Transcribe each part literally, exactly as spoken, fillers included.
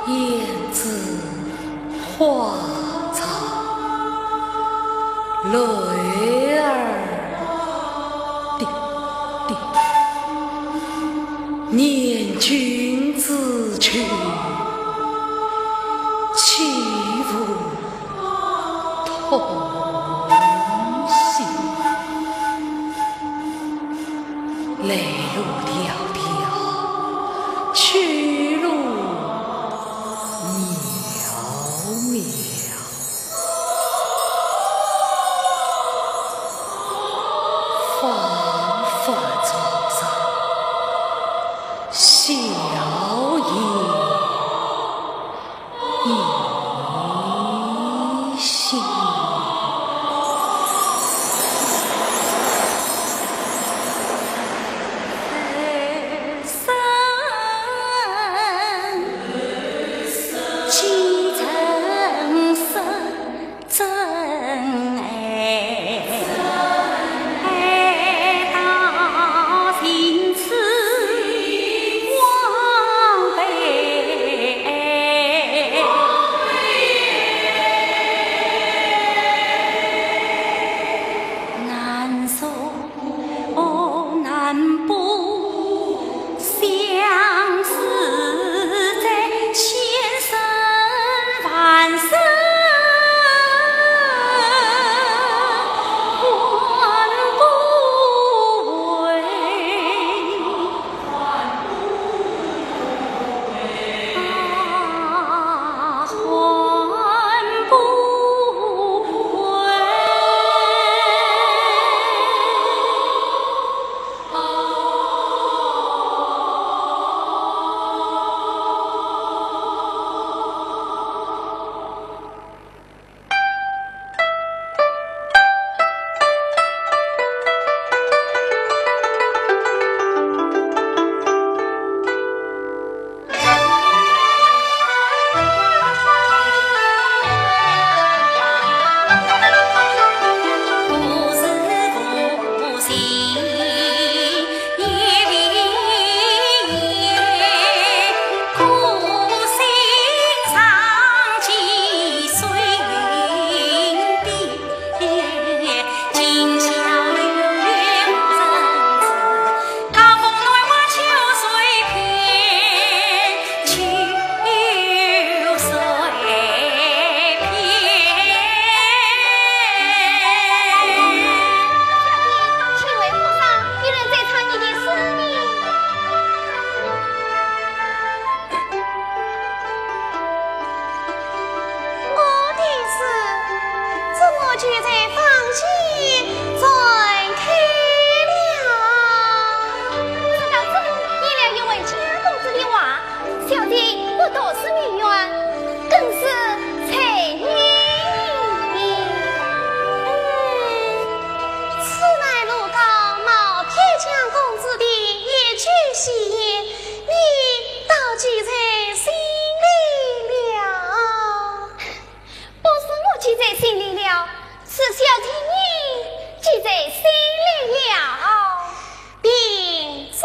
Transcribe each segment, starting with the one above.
胭脂花残，泪儿滴滴。念君子去，岂复 同行。来路迢迢，去路渺渺。方发作上，笑靥 一笑。请问和尚，有人在唱你的诗呢。 我的诗怎么就在坊间传开了？说到这，应了一位家公子的话，小姐不读诗没缘，更是才女。嗯，此乃路高毛开江公子的一句戏言， 你倒记在心里了。不是我记在心里了，是小姐你记在心里了。闭嘴！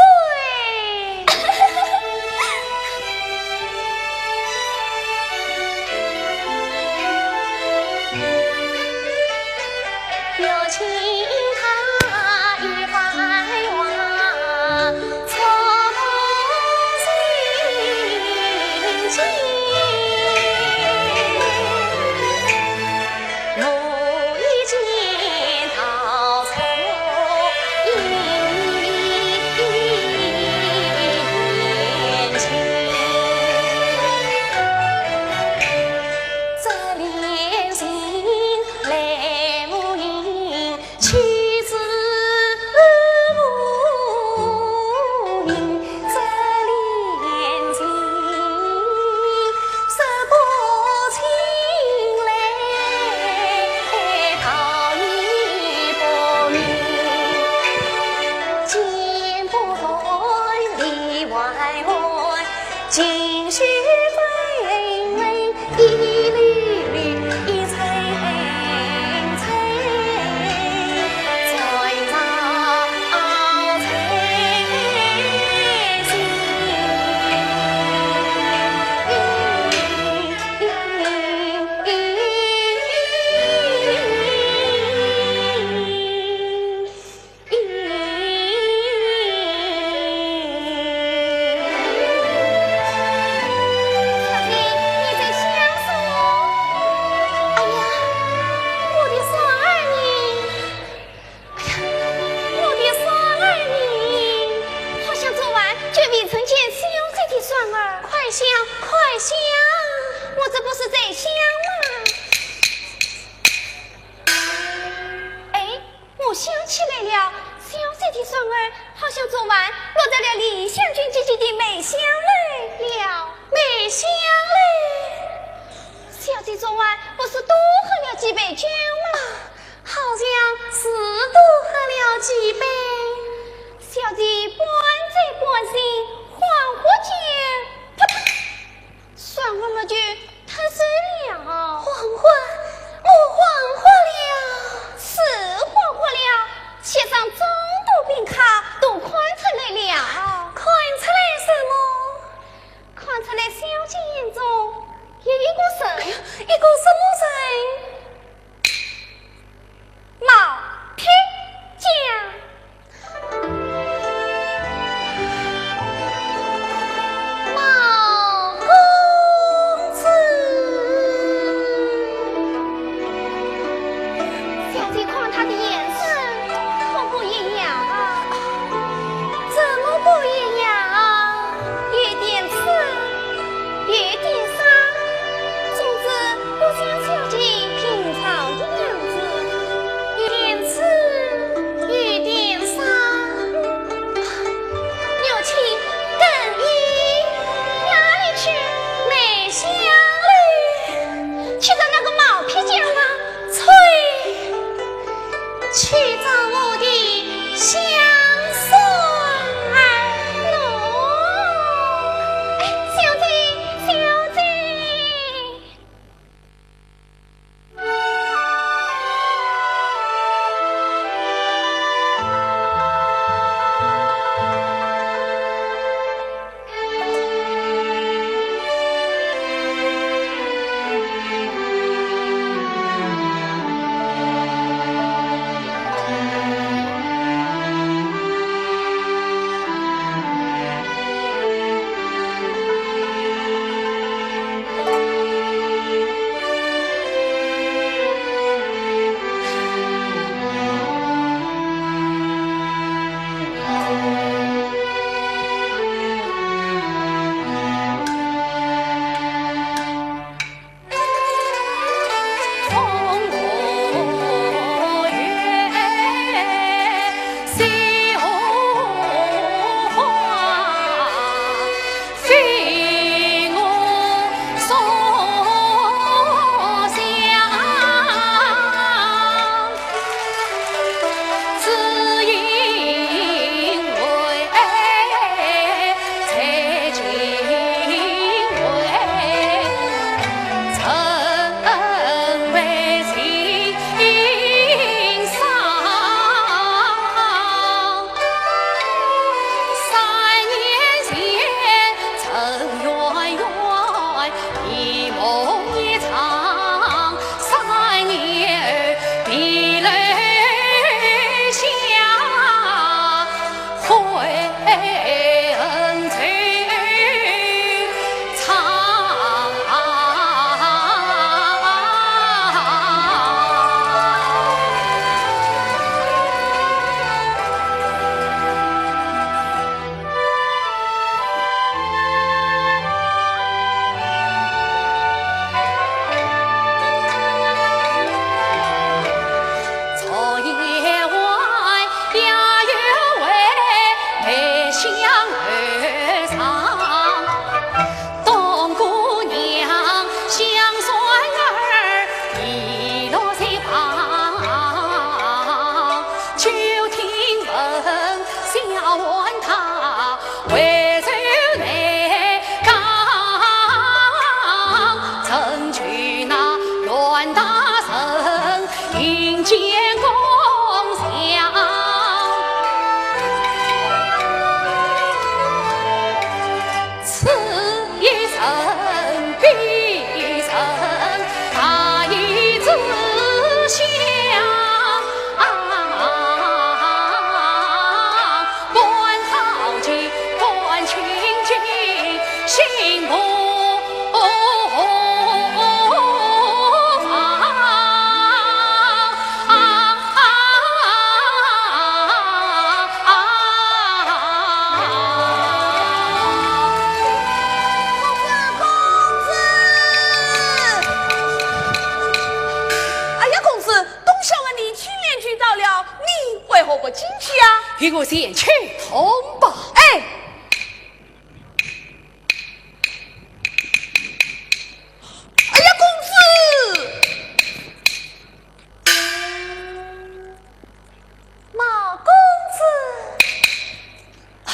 昨晚落在了李香君姐姐的梅香楼了。梅香楼？小姐昨晚不是多喝了几杯酒吗？好像是多喝了几杯。小姐半醉半醒，恍惚间，扑通，双目就脱水了。恍惚？我恍惚了？是恍惚了，血上众多病痂都看出来了。看出来什么？看出来小姐眼中有一个人。哎呀，一个什么人？毛皮匠。毛公子。小姐看他的眼神可不一样啊。怎么不一样啊？有点痴，有点傻，总之不像小姐平常的样子。有点痴，有点傻。玉卿，等一，哪里去？梅香楼。去找那个毛皮匠吗？催！去找我的香孙儿。喏。哎，小姐，小姐。哎呀，公子，东晓雯离青莲居到了，你为何不进去啊？与我前去。吧。哎，哎呀，公子！毛公子。啊，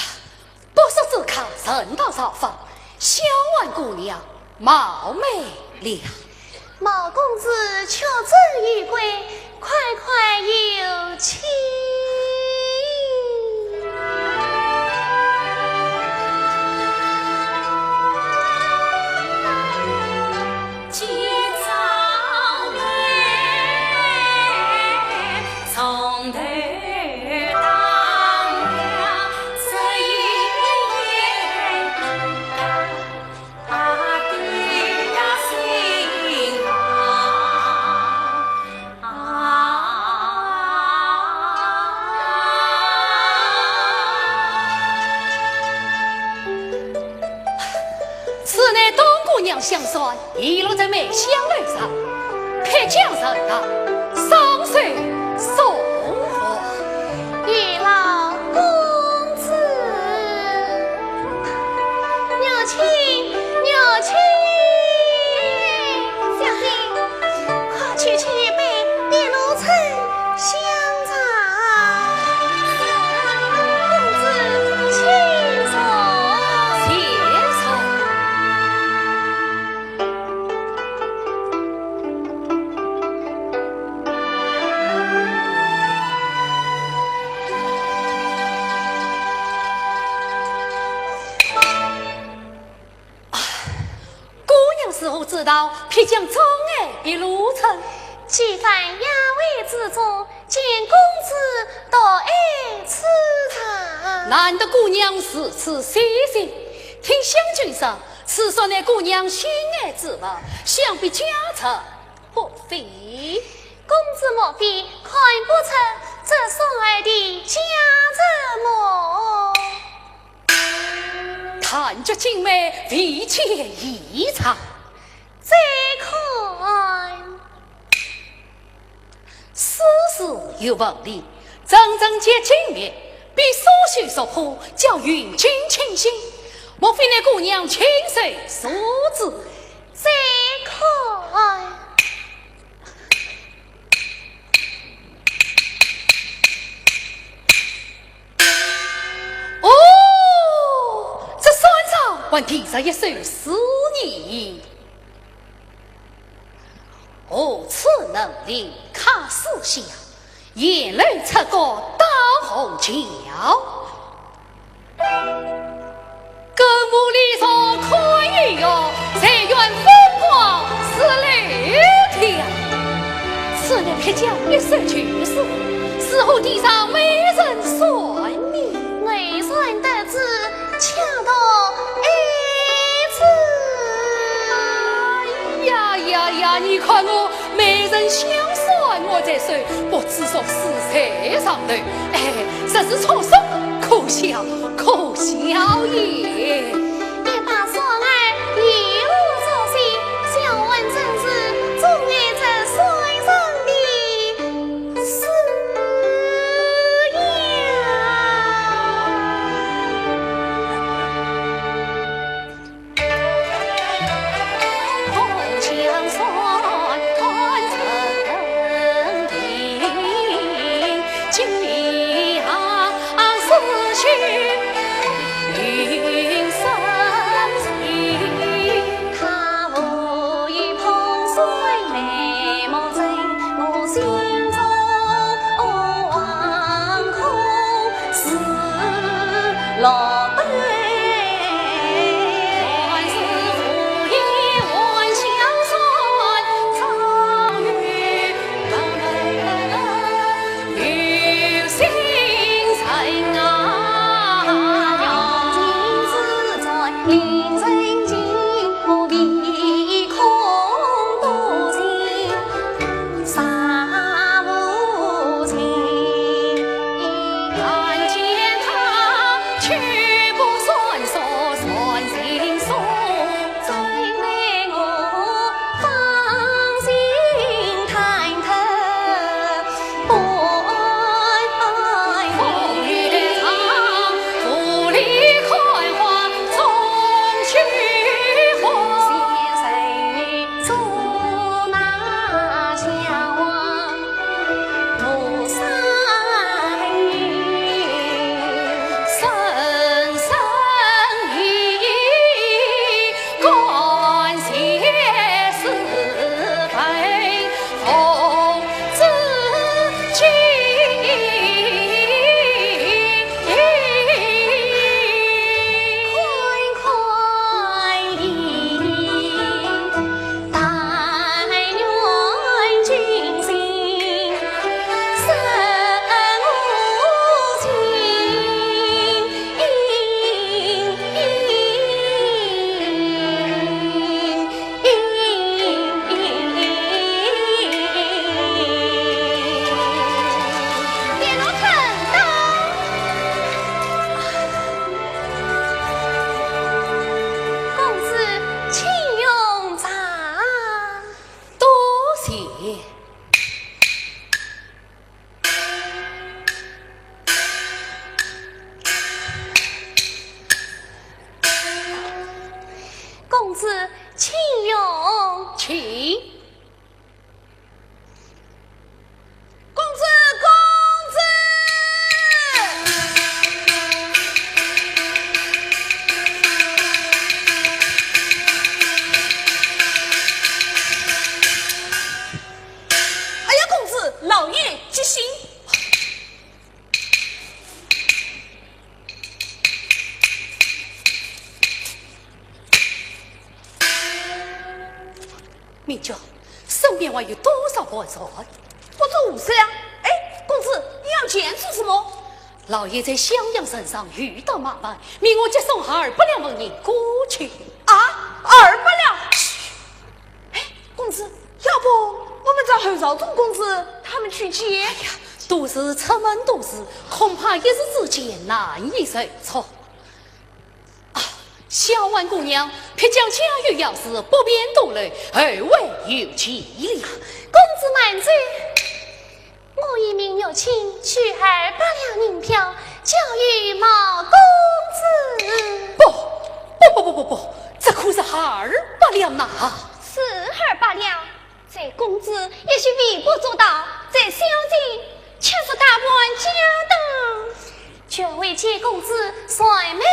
不速之客，人到造访，小玩姑娘冒昧了。 毛公子确诊于归，快快有请。此乃东姑娘香扇，遗落在梅香楼上，劈将成道，双手送还。 有劳公子。玉清，玉清。小姐，快去取一杯碧螺春香茶。公子，请坐。请坐。 姑娘是否知道，劈将钟爱碧螺春？几番雅会之中，见公子独爱此茶。难得姑娘如此细心，听香君说，此茶乃姑娘心爱之物，想必价值不菲。公子莫非看不出这茶的价值么？ 弹绝金梅，未见异常。再看。世事有纹理，真正结金蜜，必所需所破，叫云君倾心。莫非乃姑娘亲手所制？再看。 哦，这扇上还题着一首诗呢。何处能临客思乡，沿楼出阁当红桥。 更无理坐看月圆，谁愿风光似柳条。此乃劈将一首旧诗，如何题上美人扇呢？偶然得知，恰到爱子。哎呀呀呀，你看我 美人香扇我在手，不知俗事在上头。哎，实是措手可笑，可笑也。一把扇儿一路作兴，笑问真是钟爱这扇上的诗呀。公子，请用。请。公子，公子！哎呀，公子，老爷急醒！ 明珠，身边还有多少盘缠？不知无量。哎，公子，你要钱做什么？老爷在襄阳城上遇到麻烦，命我急送二百两纹银过去。啊，二百两？嘘！哎，公子，要不我们找侯朝忠公子他们去借？哎呀，都是出门多事，恐怕一时之间难以筹措。 啊，小婉姑娘，别将家有要事，不便多留，后会有期哩。公子慢走，我已命玉清取二百两银票，交与毛公子。不，不，不，不，不，不，这可是二百两呐！是二百两。 在公子也是微不足道，在小姐却是大半家当，全为见公子帅美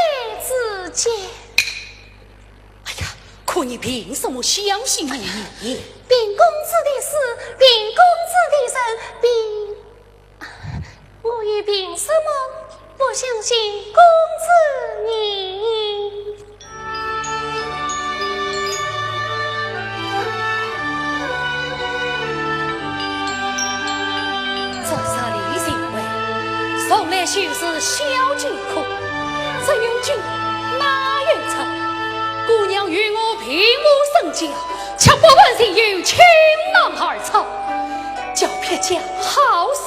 之见。哎呀，可你凭什么相信于你？凭公子的势，凭公子的人，凭 我又凭什么不相信公子你？这十里寻回，从来就是小金库，只有金哪有出？姑娘与我并无深交，却不问是有情郎二字。 叫别家好生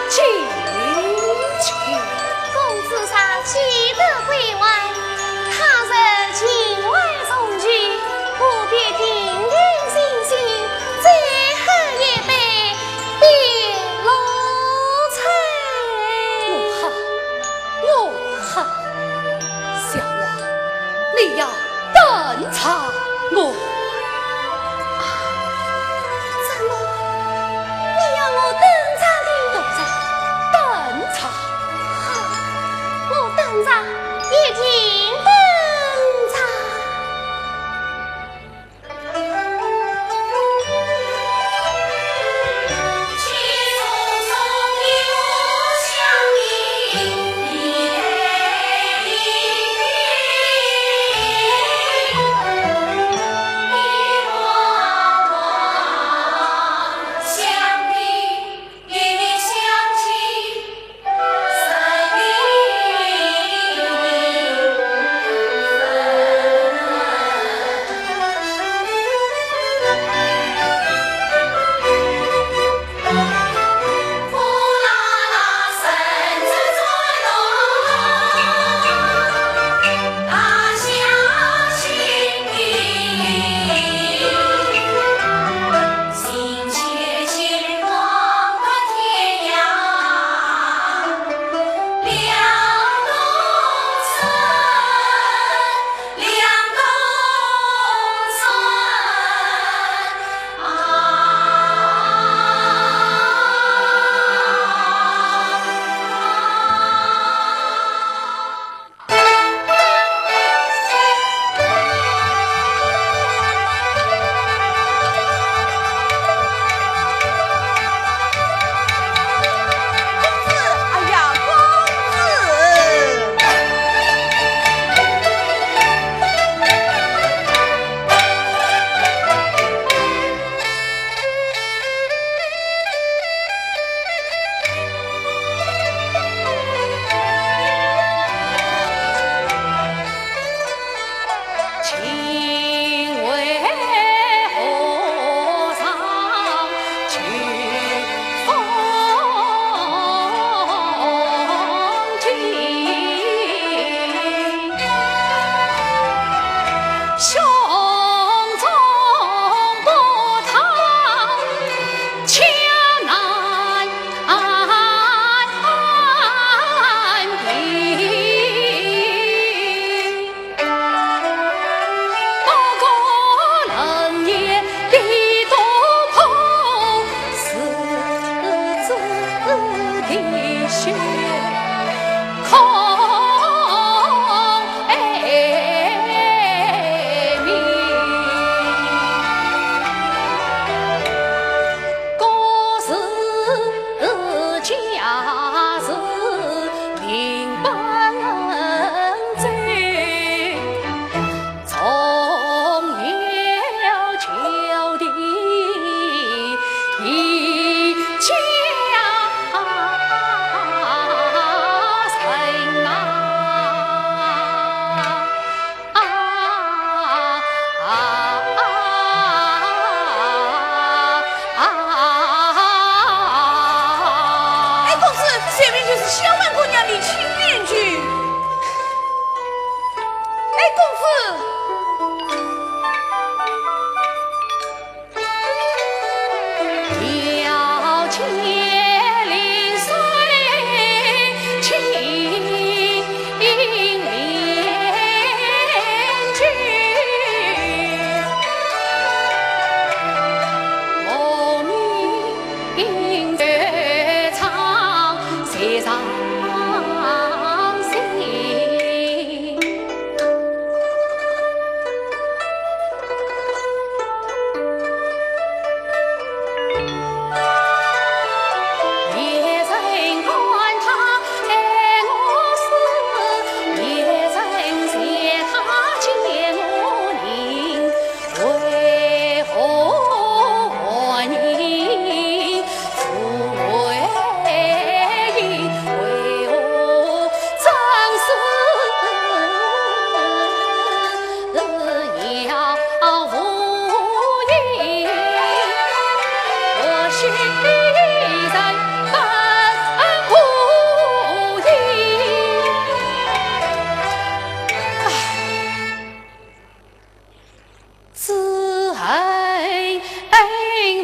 进取。公子若既得归还，他日情怀重聚，何必定定心心，再喝一杯碧螺春？我喝，我喝。小王，你要 登茶，我。啊，怎么，你要我登茶的？登茶，登茶。好，我登茶，也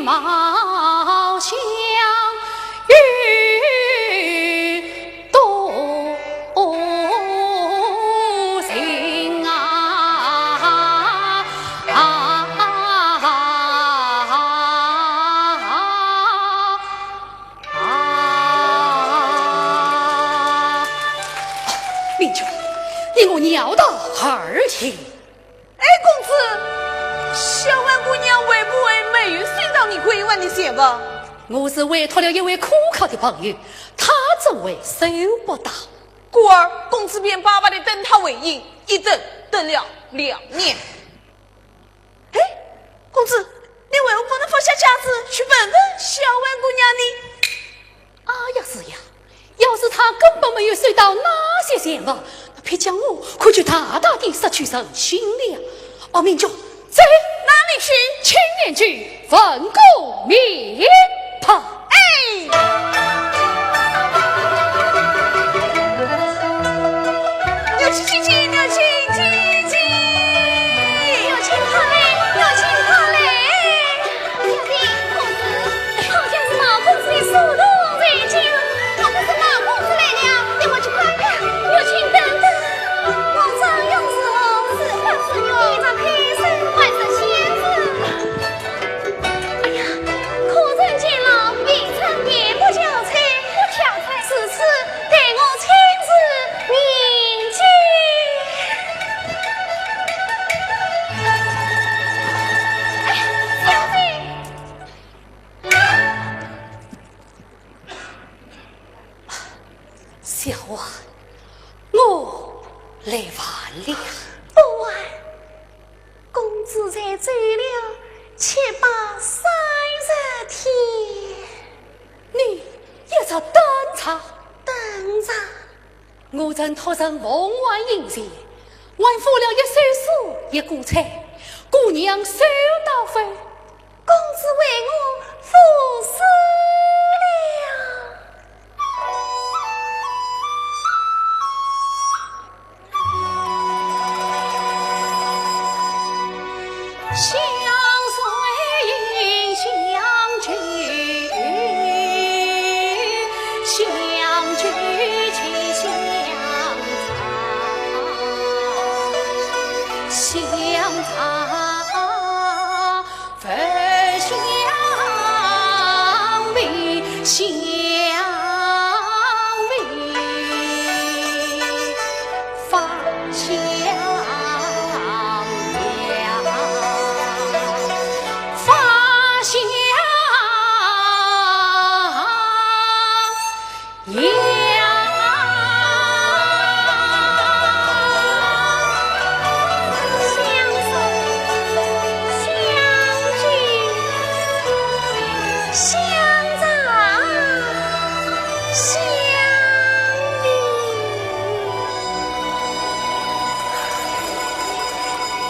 貌相与多情啊。明君，你我绕道而行。 哎，公子，小婉姑娘会不会没有收到你回完的信物？我是委托了一位可靠的朋友，他怎会收不到？故而公子便巴巴地等他回音，一等等了两年。哎，公子，你为何不能放下架子去问问小婉姑娘呢？ 哎呀，是呀，要是他根本没有收到那些信物，那偏将我可就大大地失去人心了。哦，明君，走，哪里去？青莲去问个明白。哎，有请姐姐，有请姐姐，有请快来，有请快来。 小姐，公子，好像是毛公子的书童在家，我可是毛公子来了，让我去看看。玉卿等等，我张勇是何时？是不是玉？你这配身还是仙子？哎呀，可人见老，未曾言不憔悴，不憔悴。如此，待我亲自面见。哎，小姐。 小婉，我来晚了。不晚，公子才走了七八三十天。你一直等着？等着。 我曾托人奉还银钱，还付了一首诗一股彩，姑娘收到否？公子为我付诗了。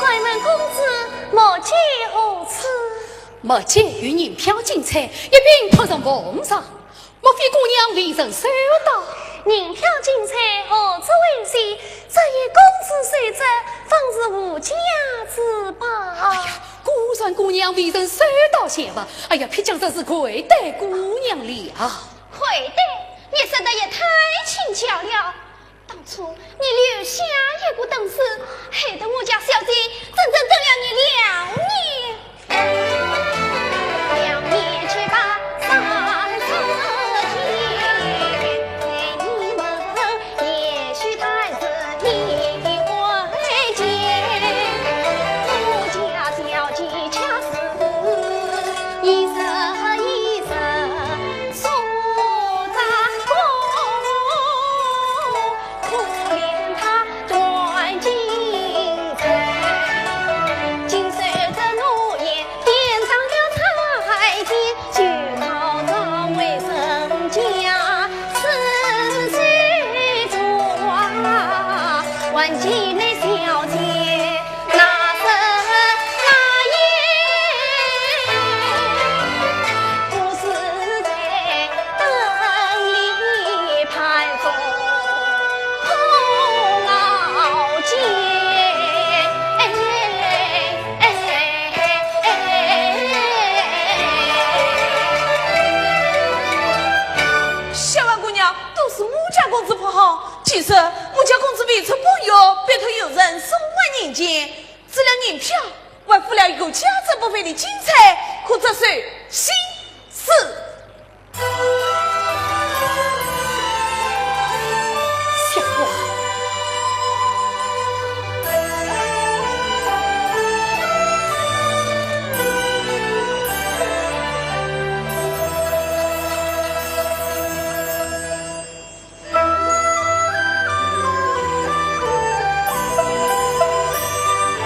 敢问公子，墨迹何处？墨迹与银票金钗一并托人奉上。 莫非姑娘未曾收到？银票金钗何足为喜，只要公子收着，方是无价之宝。哎呀，果然姑娘未曾收到信物，哎呀，偏将这事怪对姑娘了。怪对？你说得也太轻巧了。 当初你留下一个等诗，害得我家小姐整整等了你两年。两年七八三十天，你们也许还是一回见。我家小姐恰似一日一日 送咱过，可怜她断情人。今虽这奴也据说我家公子未出半月，便托游人送还银钱，除了银票，还附了一个价值不菲的金钗，可作首饰。 是。小花。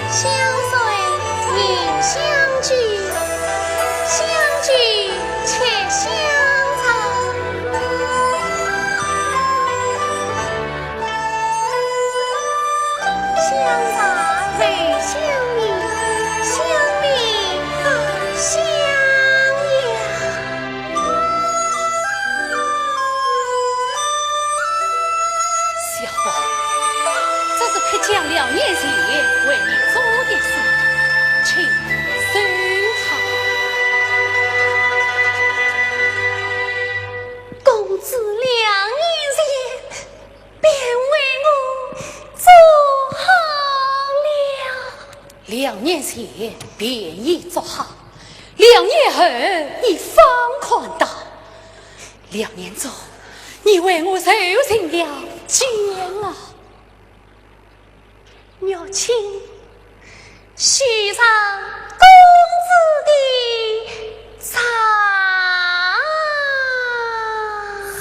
相随应相聚，相聚且相赠。相赠未相迎，相别不相言。 小花，这是客家两年前为你做的诗，请收好。公子两年前便为我做好了。两年前便已做好，两年后你方看到。 两年中，你为我受尽了煎熬。玉清，许上公子的账。是。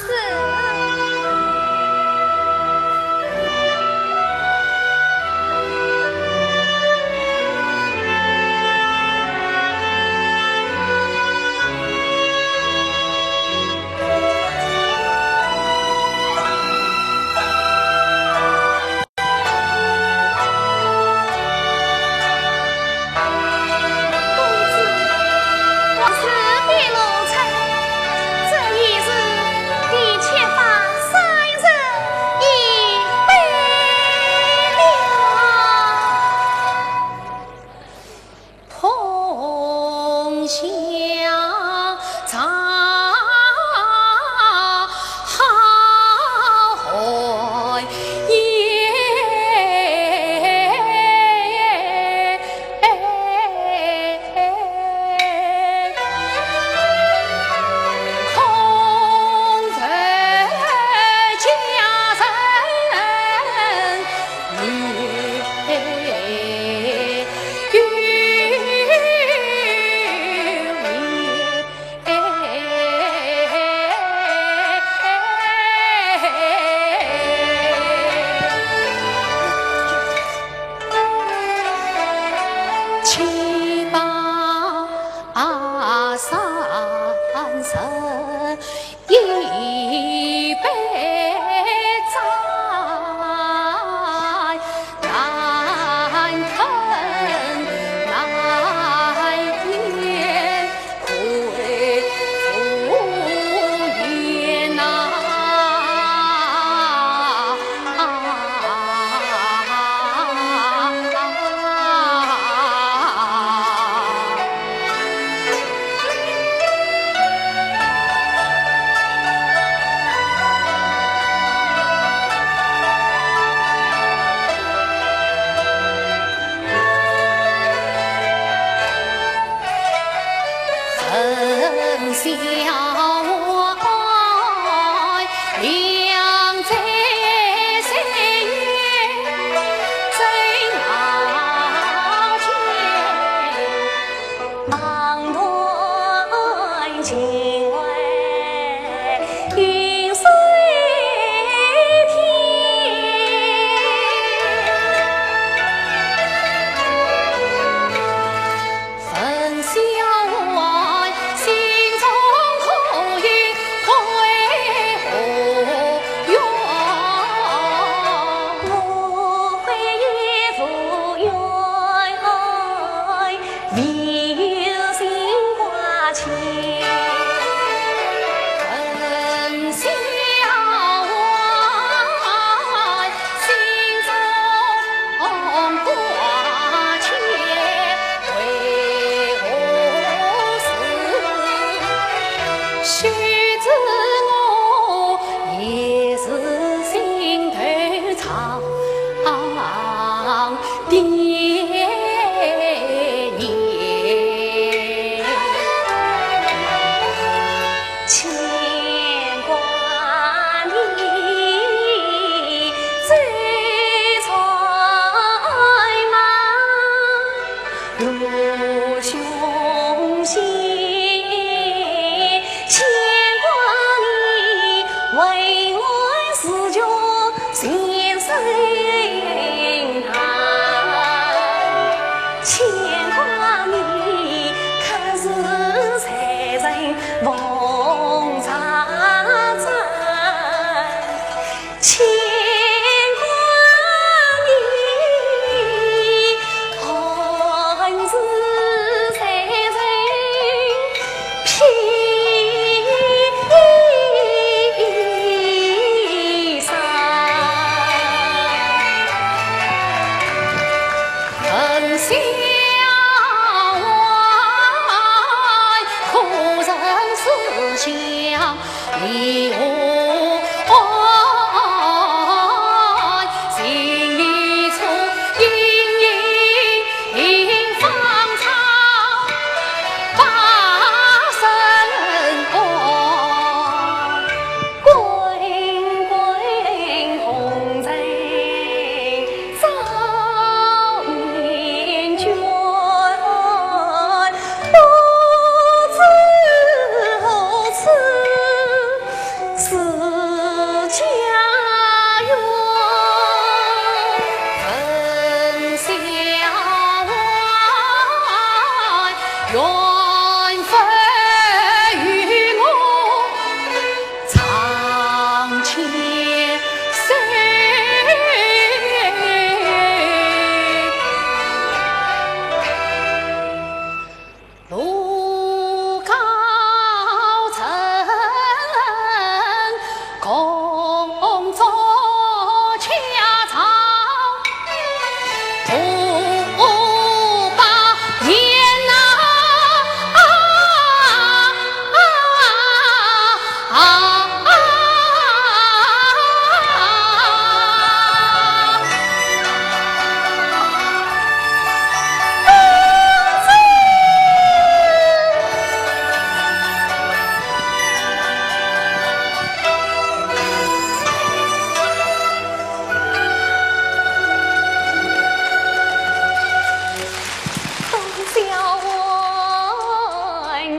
公子，我自比奴才，这一世你且把三人一杯了。 同享茶海。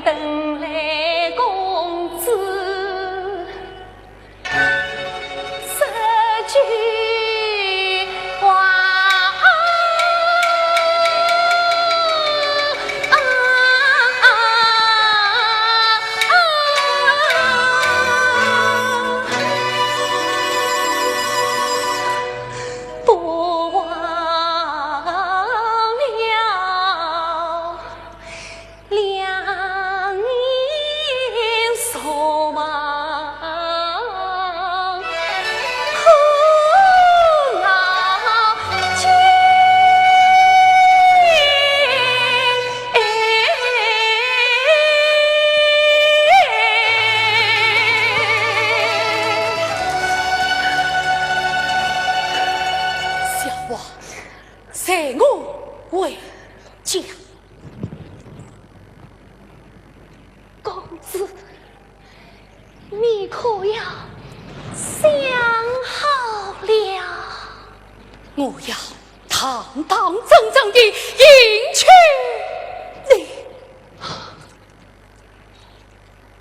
等来公子。 小王，随我回家。 公子，你可要想好了？我要堂堂正正地迎娶你。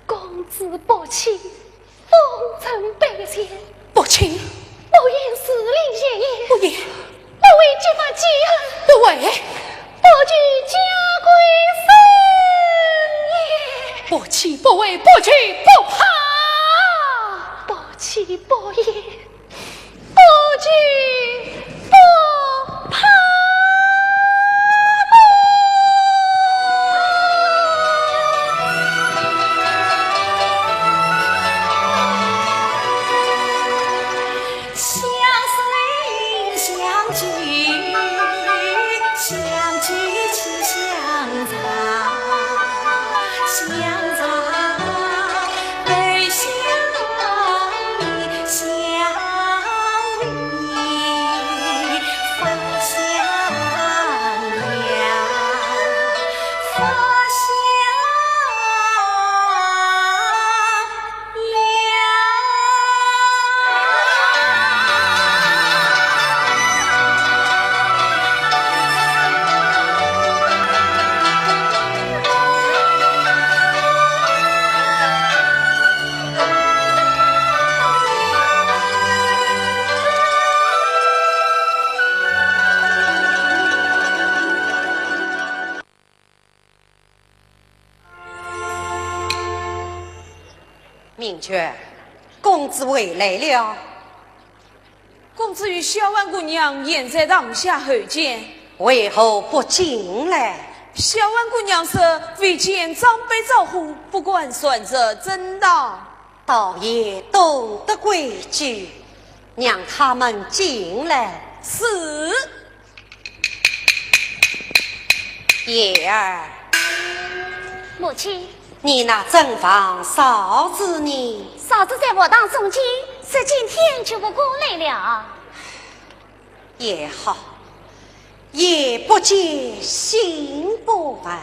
公子不娶， 风尘百千，不娶。不言是令谢言，不言。不为结发继儿，不为。不惧家规森严，不娶不为，不惧不怕。不娶不言，不惧 不怕。明娟，公子回来了。公子与小婉姑娘现在堂下候见。为何不进来？小婉姑娘说未见长辈招呼，不敢擅自争道。倒也懂得规矩，让他们进来。是。 燕儿。母亲。你那正房嫂子呢？嫂子在学堂送经，这几天就不过来了。也好，眼不见心不烦。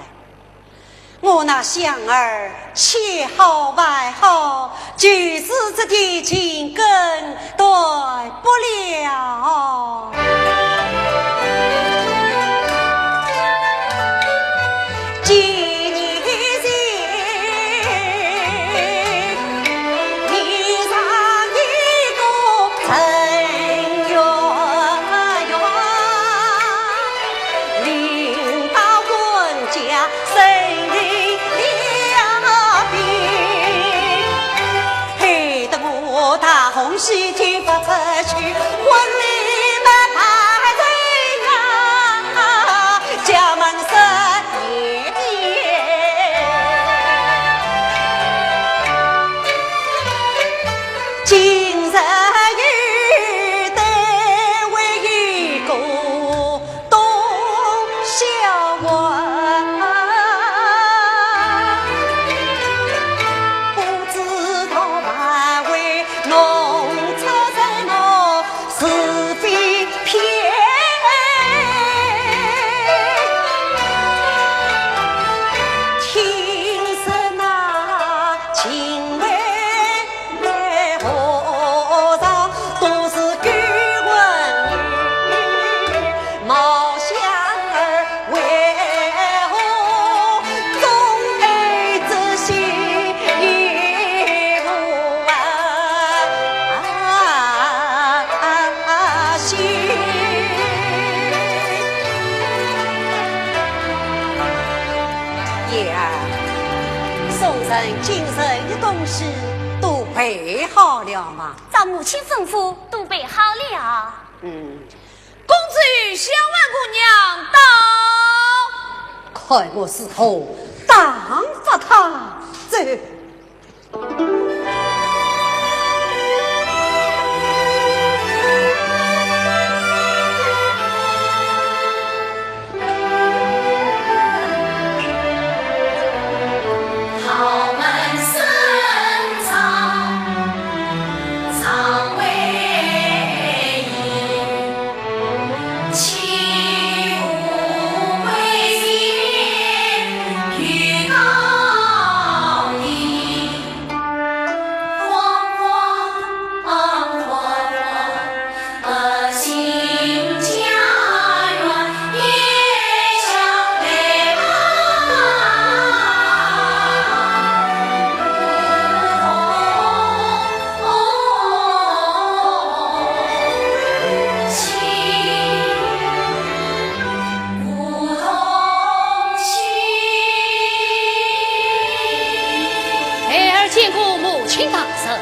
我那香儿千好万好，就是这点情根断不了。 今日又得为一个 东校啊，不知道还会弄出什么是非篇。听说那秦桧 和尚都是勾魂女，毛香儿为何总爱这些女啊？ 叶儿，送人进城的东西都备好了吗？照母亲吩咐，都备好了。嗯。公子与小婉姑娘到。看我如何打发他走。 孩儿见过母亲大人。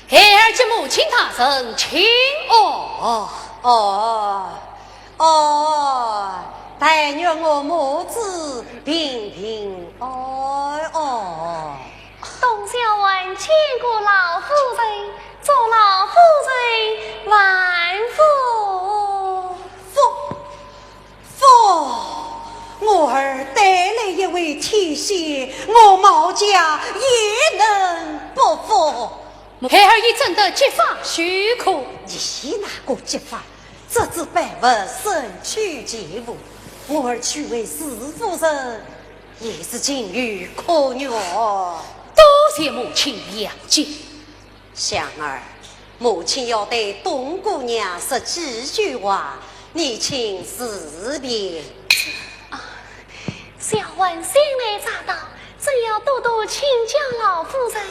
孩儿见母亲大人，请。哦，哦，哦，但愿我母子平平安安。东校还见过老夫人，祝老夫人万福。福，福，我儿带来一位天仙，我毛家焉能不福？孩儿已准得结发许可。你那个结发，这只宝物，神奇奇物，我儿取为是夫人， 也是情有可原。多谢母亲谅解。香儿，母亲要对董姑娘说几句话，你请自便。啊，小环新来乍到，正要多多请教老夫人，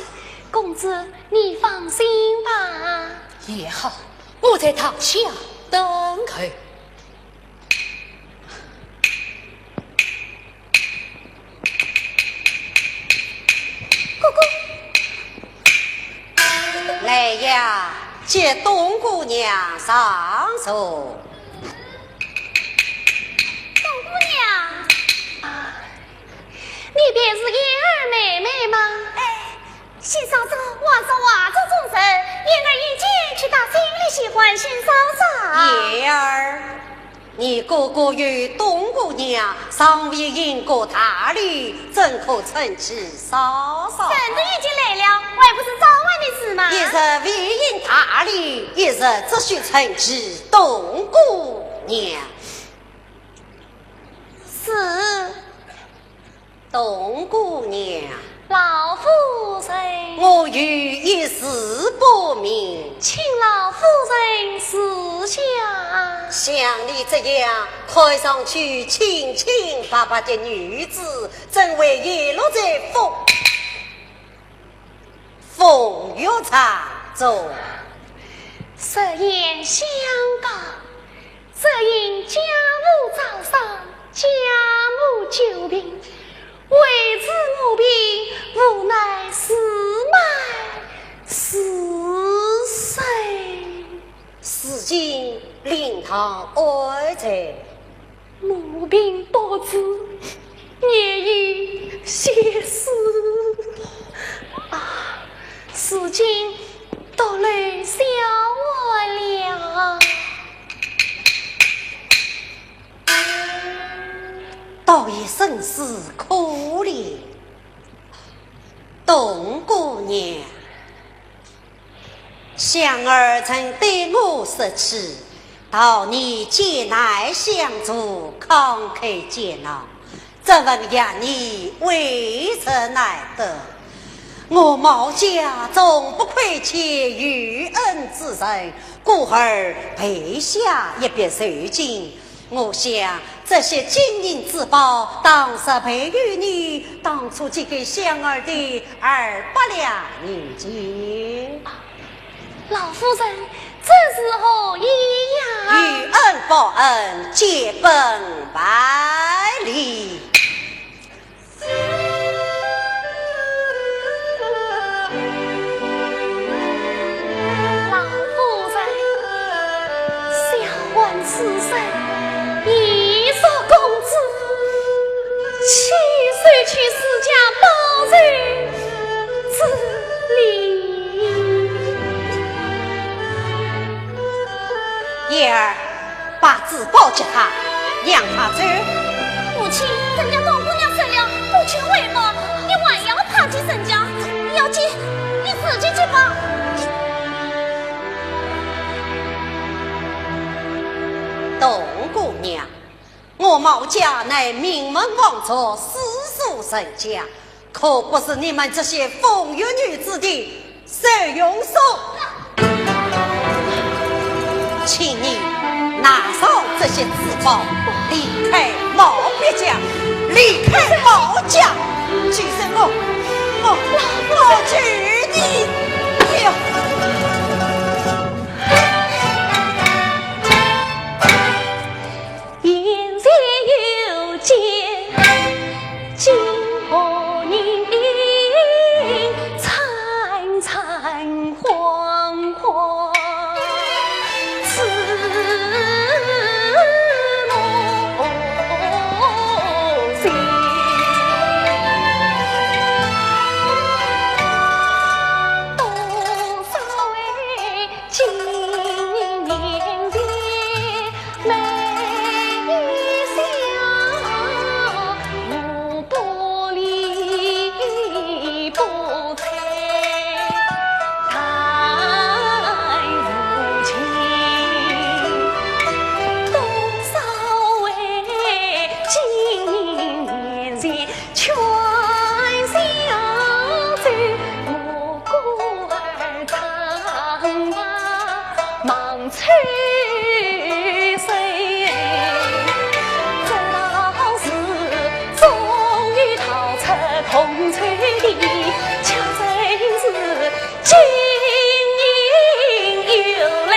公子你放心吧。也好，我在堂下等候。 哥哥。来呀，接董姑娘上座。董姑娘，你便是燕儿妹妹吗？哎，新嫂子，话说话这种事，燕儿已经去搭心里喜欢新嫂子。燕儿，你哥哥与董姑娘尚未行过大礼，怎可趁机撒撒？圣旨已经来了，还不是早晚的事吗？一日未行大礼，一日只许趁机董姑娘。是。 董姑娘。老夫人。我有一事不明。请老夫人示下。像你这样看上去清清白白的女子，怎会遗落在风 风月场中。实言相告，只因家父早丧，家母久病，为子母病，无奈自卖自身。如今灵堂安在？ 母病不治，年已先死。啊，如今独留小孩了。倒也甚是可怜。董姑娘， 香儿曾对我说起，道你艰难相助，慷慨解囊，这份情义为人难得。我毛家从不亏欠有恩之人，故而备下一笔酬金， 我想这些金银珠宝，当时陪于你当初寄给香儿的二百两银钱。老夫人，这是何意呀？以恩报恩，结本万利。 老夫人，小官此生已入宫之，岂受取世家报酬之礼？燕儿， 把珠宝给他，让他走。母亲，人家董姑娘走了，不求回报，你还要怕几身家？要紧，你自己去吧。董姑娘，我毛家乃名门望族，世族人家， 可不是你们这些风月女子的受用所。请你拿上这些珠宝，离开毛毕家，离开毛家。住手！我，我，我求你，你！眼前有间金屋，人影惨惨惶惶，似梦醒。多少回 今年年节，每一宵无不理不睬待父亲。多少回今年年节， 劝小姐莫过儿唱罢，忙吹水。这道士终于逃出铜臭地，却真是金银有来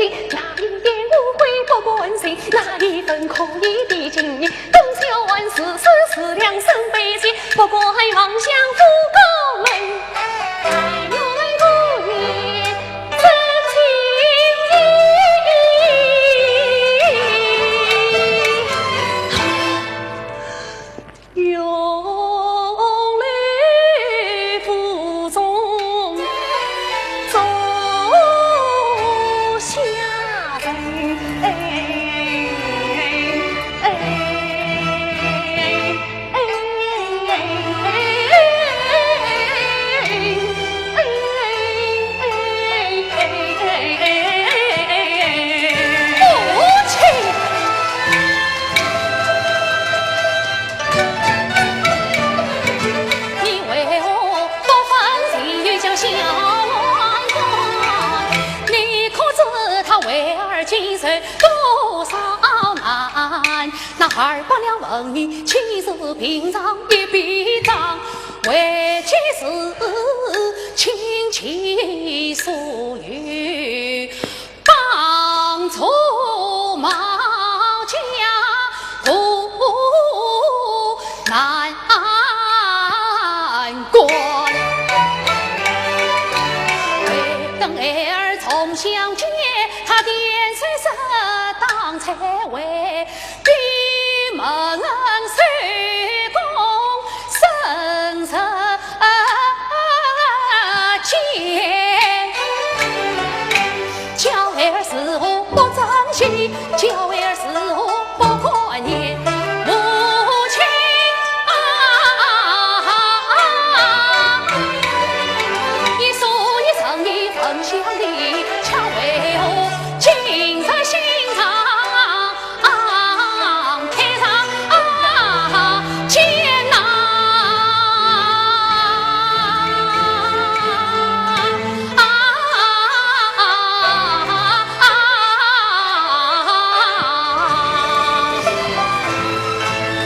哪一点污秽不关心，哪一分可疑的情意，董小宛是世事良心百姓，不管妄想不可能。哎呦，哎呦，真情意。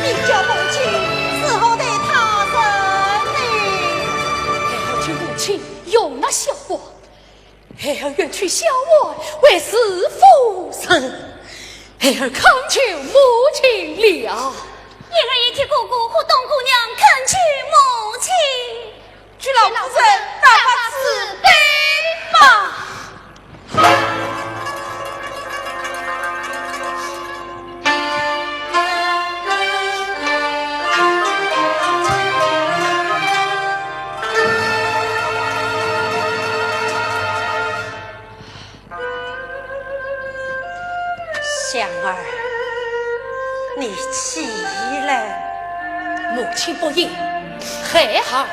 你家母亲如何待她人呢？孩儿求母亲容纳小官，孩儿愿娶小婉为是夫人，孩儿恳求母亲了。孩儿也替哥哥和董姑娘恳求母亲。 去老夫人，大发慈悲吧。香儿，你起来。母亲不应，孩儿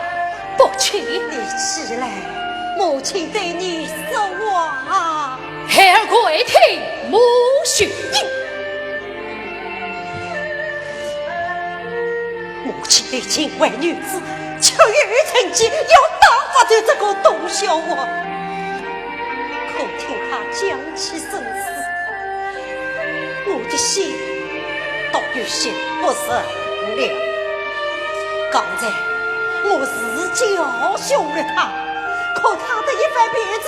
不去。你起来，母亲对你说话。孩儿跪听母训。 母亲对境外女子，却有成见，要打发走这个董小宛。可听她讲起身世，我的心倒有些不忍了。刚才我是教训了她，可她的一番辩词，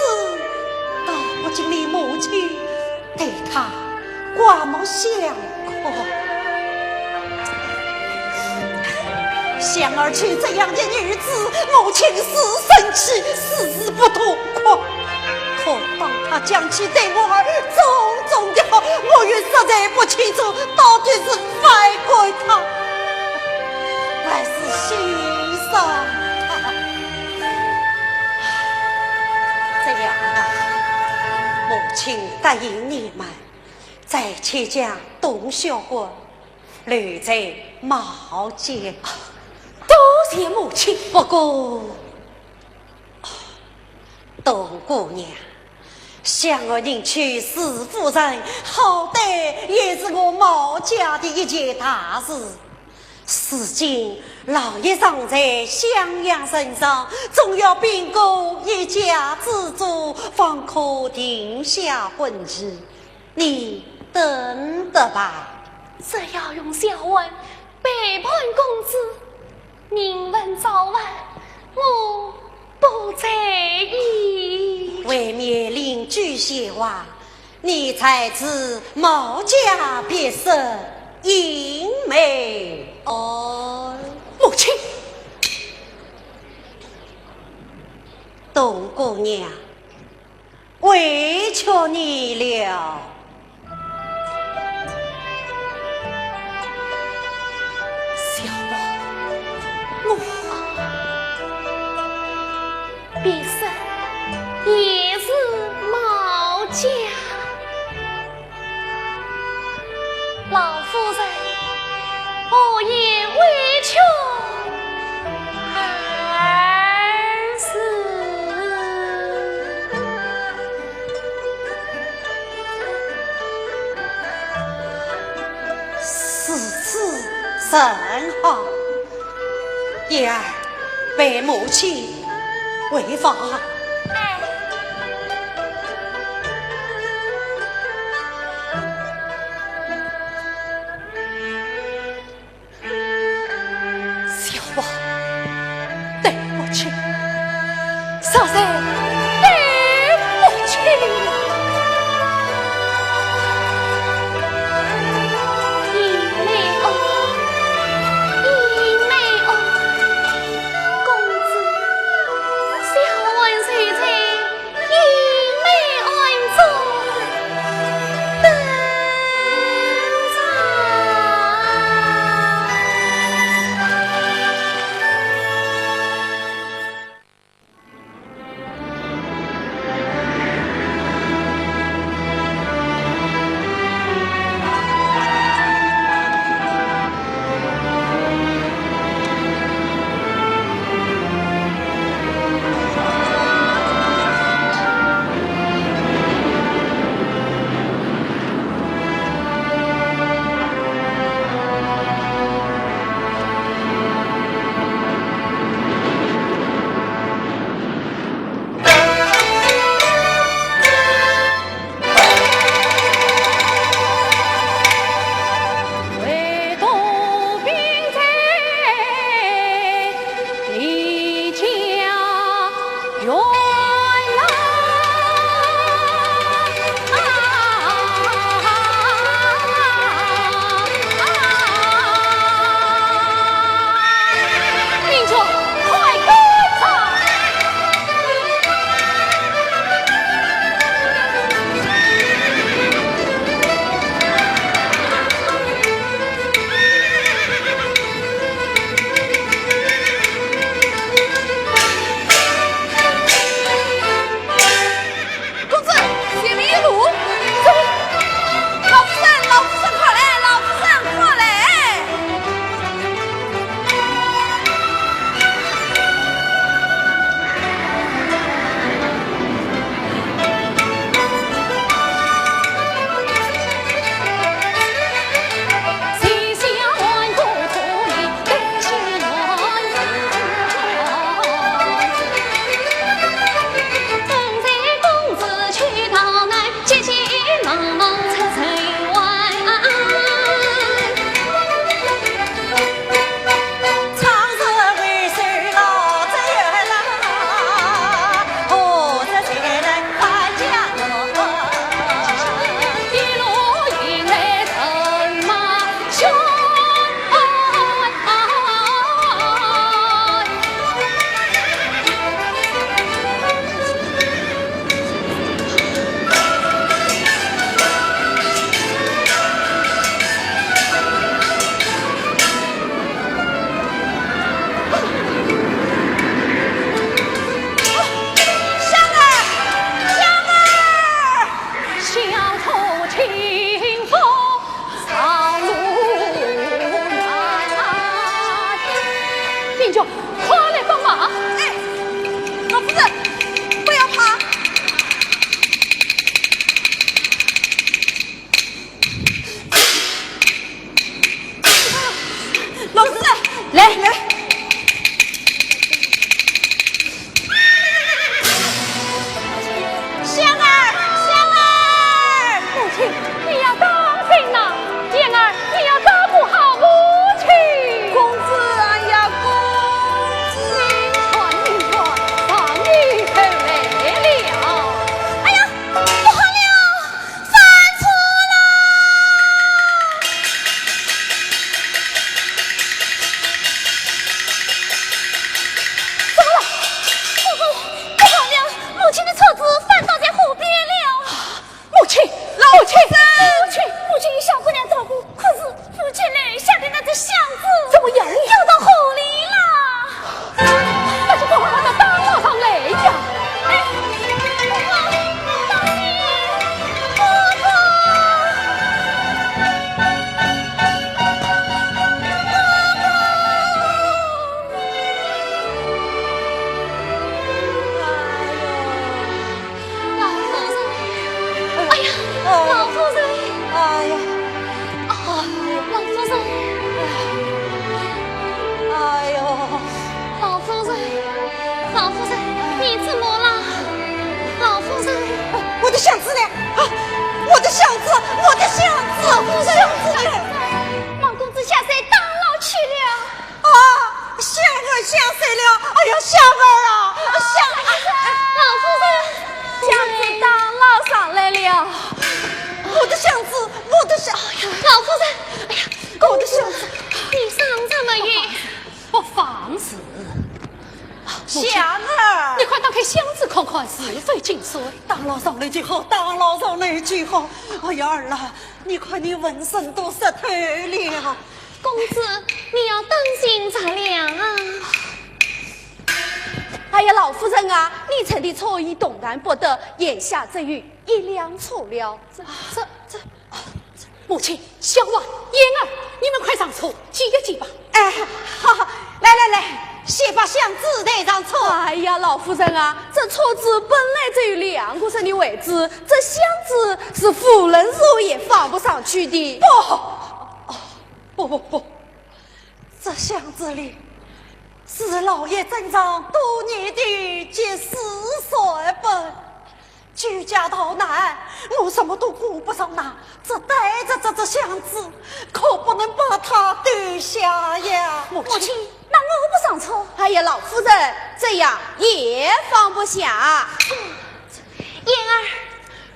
倒不禁令母亲 对她刮目相看。香儿娶这样的女子，母亲是生气，是不痛快。可当她讲起对我儿种种的好，我又实在不清楚到底是反感她，还是欣赏她。这样吧，母亲答应你们， 暂且将董小宛留在毛家。多谢母亲。不过，董姑娘，香儿能娶是夫人，好歹也是我毛家的一件大事。如今老爷尚在襄阳城上，总要禀过一家之主，方可定下婚期。 你等着吧。只要容小宛陪伴公子，明晚早饭我不在意。未免另具闲话，你才知毛家别室莺妹哦。母亲，冬姑娘，委屈你了。 小王，我……别室也是毛家。老夫人何言委屈二字？ 如此甚好。燕儿，陪母亲回房。哎。 小王，对不起，实在对不起。莺妹哦，莺妹哦，公子，小王谁在 莺妹案中登场。箱子呢？啊，我的箱子，我的箱子，箱子呢？王公子下山打捞去了。啊，箱儿下山了。哎呀，箱儿啊，箱儿。老夫人，箱子打捞上来了。我的箱子，我的箱，哎呀，老夫人，哎呀，我的箱子。你伤这么远。不妨事。 箱儿，你快打开箱子看看是否尽碎。打捞上来就好，打捞上来就好。哎呀，儿啊，你看你浑身都湿透了。公子，你要当心着凉啊。哎呀，老夫人啊，你臣的错已动弹不得，眼下只有一两错了。这、这、这……母亲，小娃，燕儿，你们快上车，挤一挤吧。哎，好，好，来来来，先把箱子抬上车。哎呀，老夫人啊，这车子本来只有两个人的位置，这箱子是无论如何也放不上去的。不，哦，不不不，这箱子里是老爷珍藏多年的集诗散本。 举家逃难，我什么都顾不上了，只带着这只箱子，可不能把它丢下呀。母亲，那我不上车。哎呀，老夫人，这样也放不下。燕儿，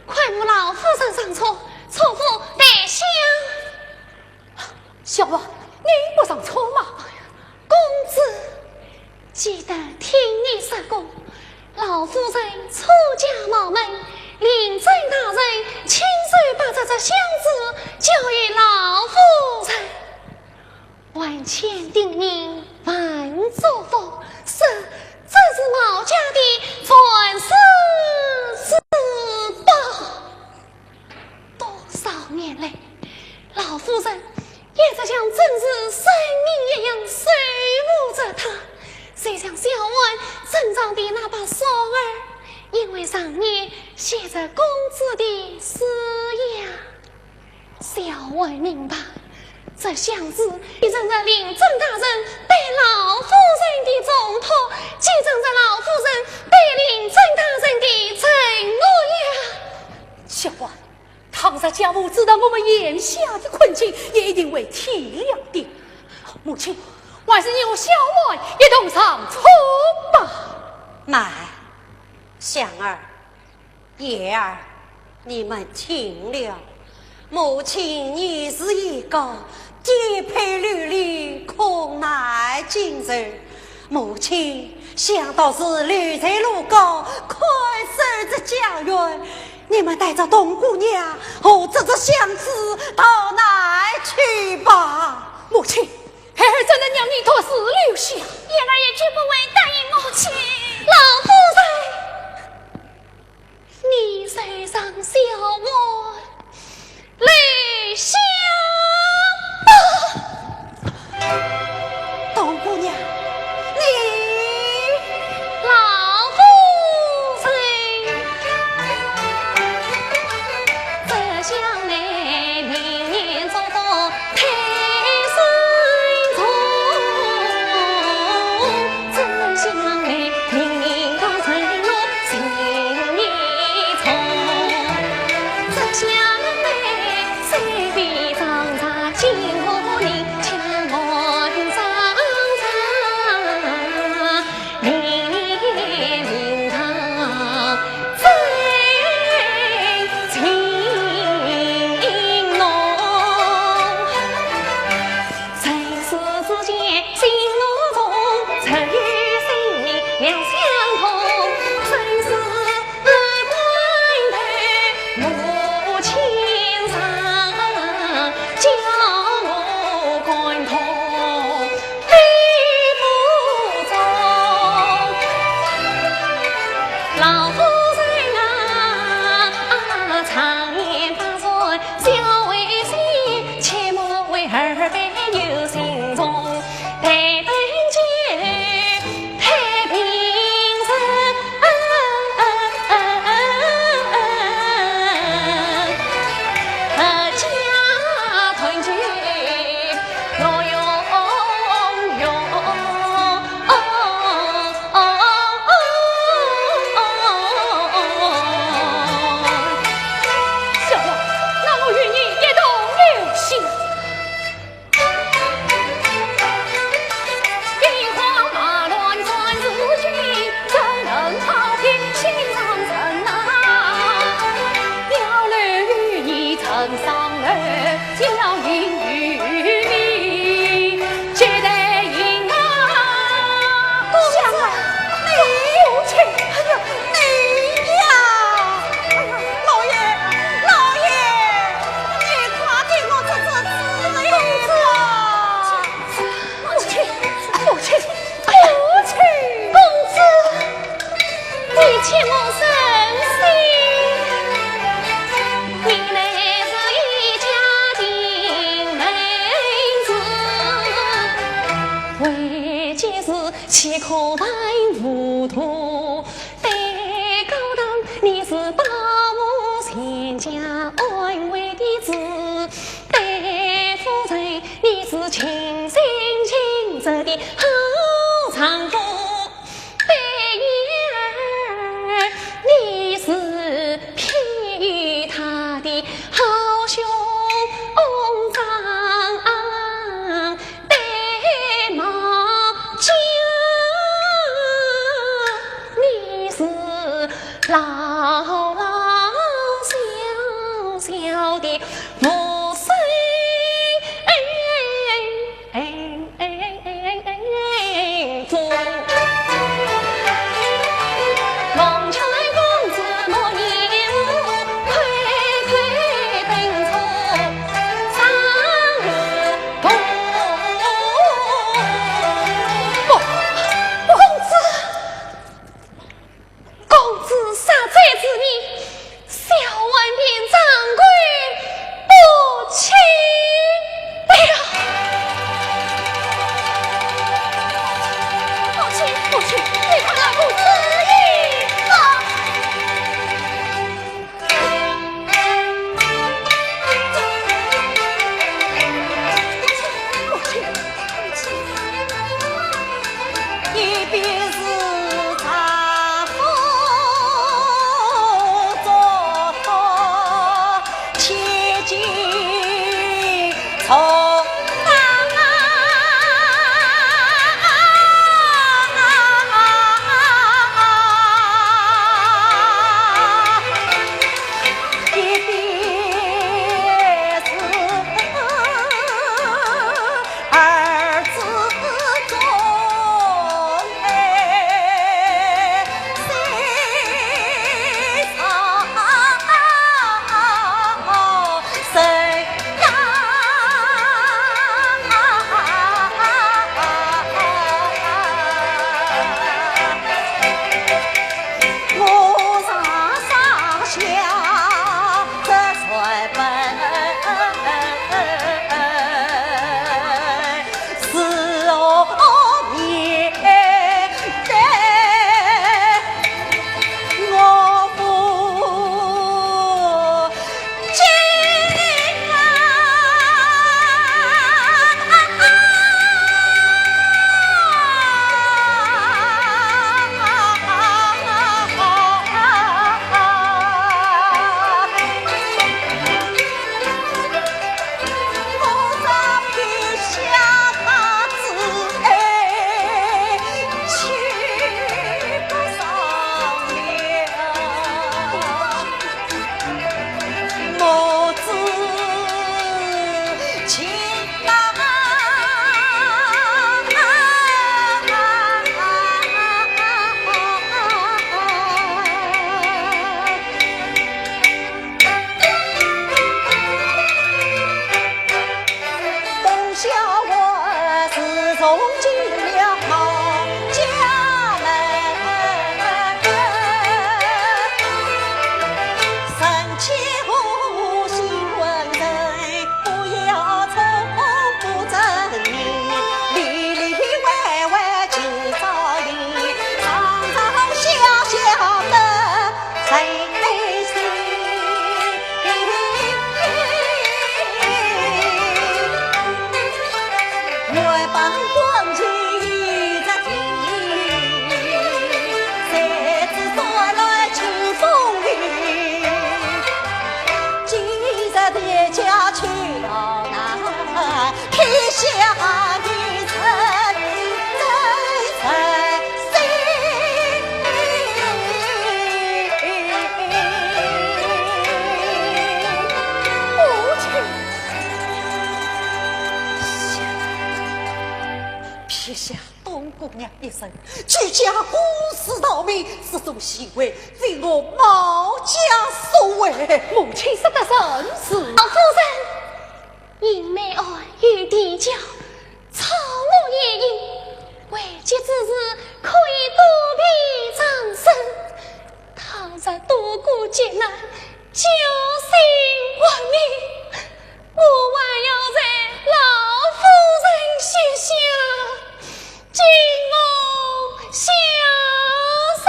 快扶老夫人上车，车夫带箱。 小娃，你不上车吗？公子，记得听你说过，老夫人出嫁茅门，令尊大人亲手把这只箱子交与老夫人。万千叮咛万嘱咐，说这是老家的传世之宝。 多少年来，老夫人一直像珍视生命一样守护着它。谁想小娃珍藏的那把扇儿，因为上面写着公子的字样。小娃明白，这箱子既承认令尊大人对老夫人的重托，既承认老夫人对令尊大人的承诺呀。小娃， 倘若家父知道我们眼下的困境，也一定会体谅的。母亲，还是你和小娃一同上车吧。慢，香儿、燕儿，你们听了，母亲年事已高，颠沛流离，苦难经受。母亲想到是留在路高，看守着家园， 你们带着冬姑娘和这只箱子逃难去吧。母亲，孩儿怎能让你独自留下？燕儿也绝不会答应母亲。老夫人，你随让小娃留下吧。 冬姑娘，你……老夫人，这厢来明年做到太岁重，这厢来明年到辰光生死，你乃是一家定门子，为己事岂可犯糊涂？对高堂，你是保护全家安危的主；对夫人，你是尽心尽责的好丈夫。 对女儿，你是庇佑她的好兄长；对毛家，你是老老小小的护身符。 不，公子， 公子杀贼之人，小环便张口不清了。母亲，母亲，你快来公子一把。母亲， 一边是丈夫做千金重担，一边是 儿子中，哎，谁上谁呀？我上上下 这算本是何年代，我不敬啊！ 撇下冬姑娘一人，居家公事逃命，这种行为，非我毛家所为。母亲说得甚是。老夫人， 因妹案有提交，错误也因，为及之事可以多批上申。倘日渡过劫难，侥幸活命，我还要在老夫人膝下敬奉孝心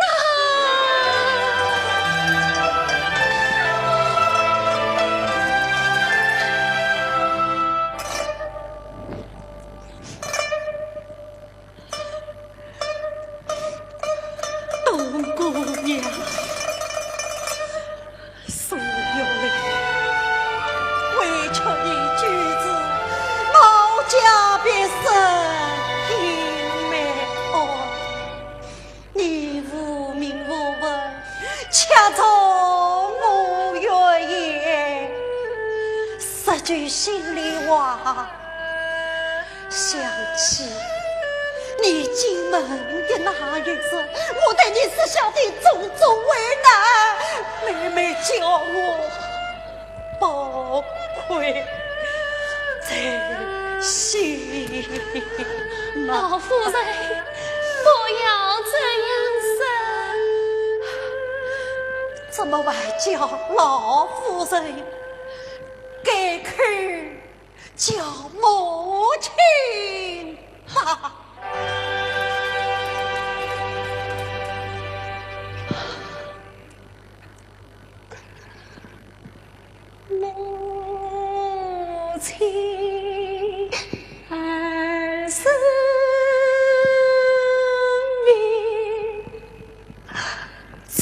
呐。东姑娘，苏玉林，委屈你举止，老家必生青梅。哦，你无名无份，恰中我怨言，说句心里话， 想起你进门的那一日，我对你设下的种种为难，每每叫我宝贵在心呐。老夫人，不要这样说。怎么还叫老夫人？改口 叫母亲吧。母亲二字明 出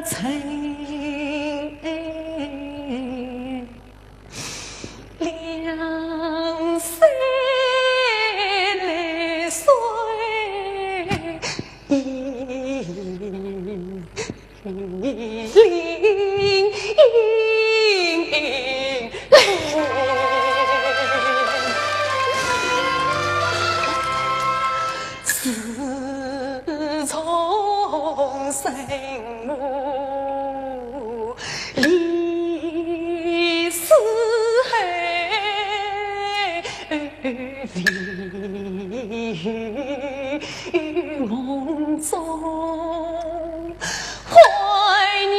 城，两三泪水盈盈流。 自从生母离死后，离于梦中 怀娘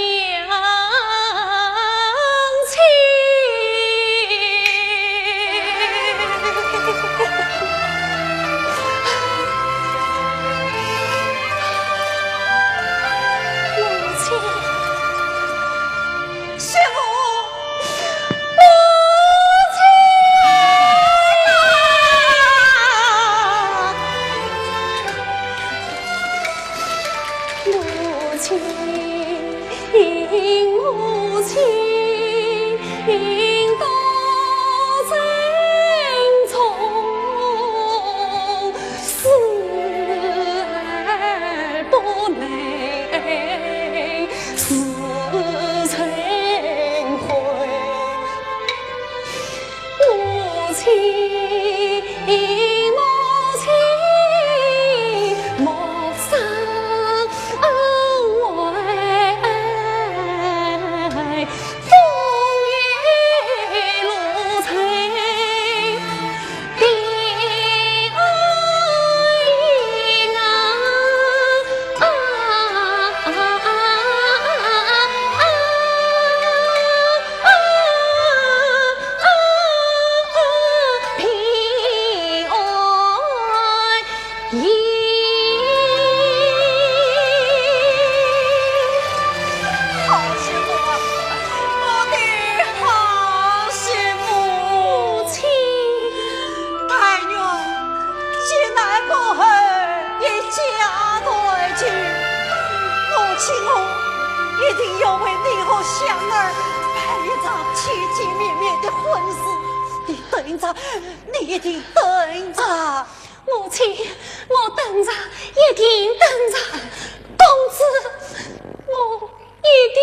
亲。母亲，是我。 母亲啊，母亲，母亲，到城中死而不能 死成灰。母亲，母亲，莫伤怀。 咦，好媳妇啊，我的好媳妇。母亲。但愿劫难过后一家团聚，母亲我一定要为你和香儿办一场体体面面的婚事。你等着，你一定等着。 母亲，我等着，一定等着。公子，我一定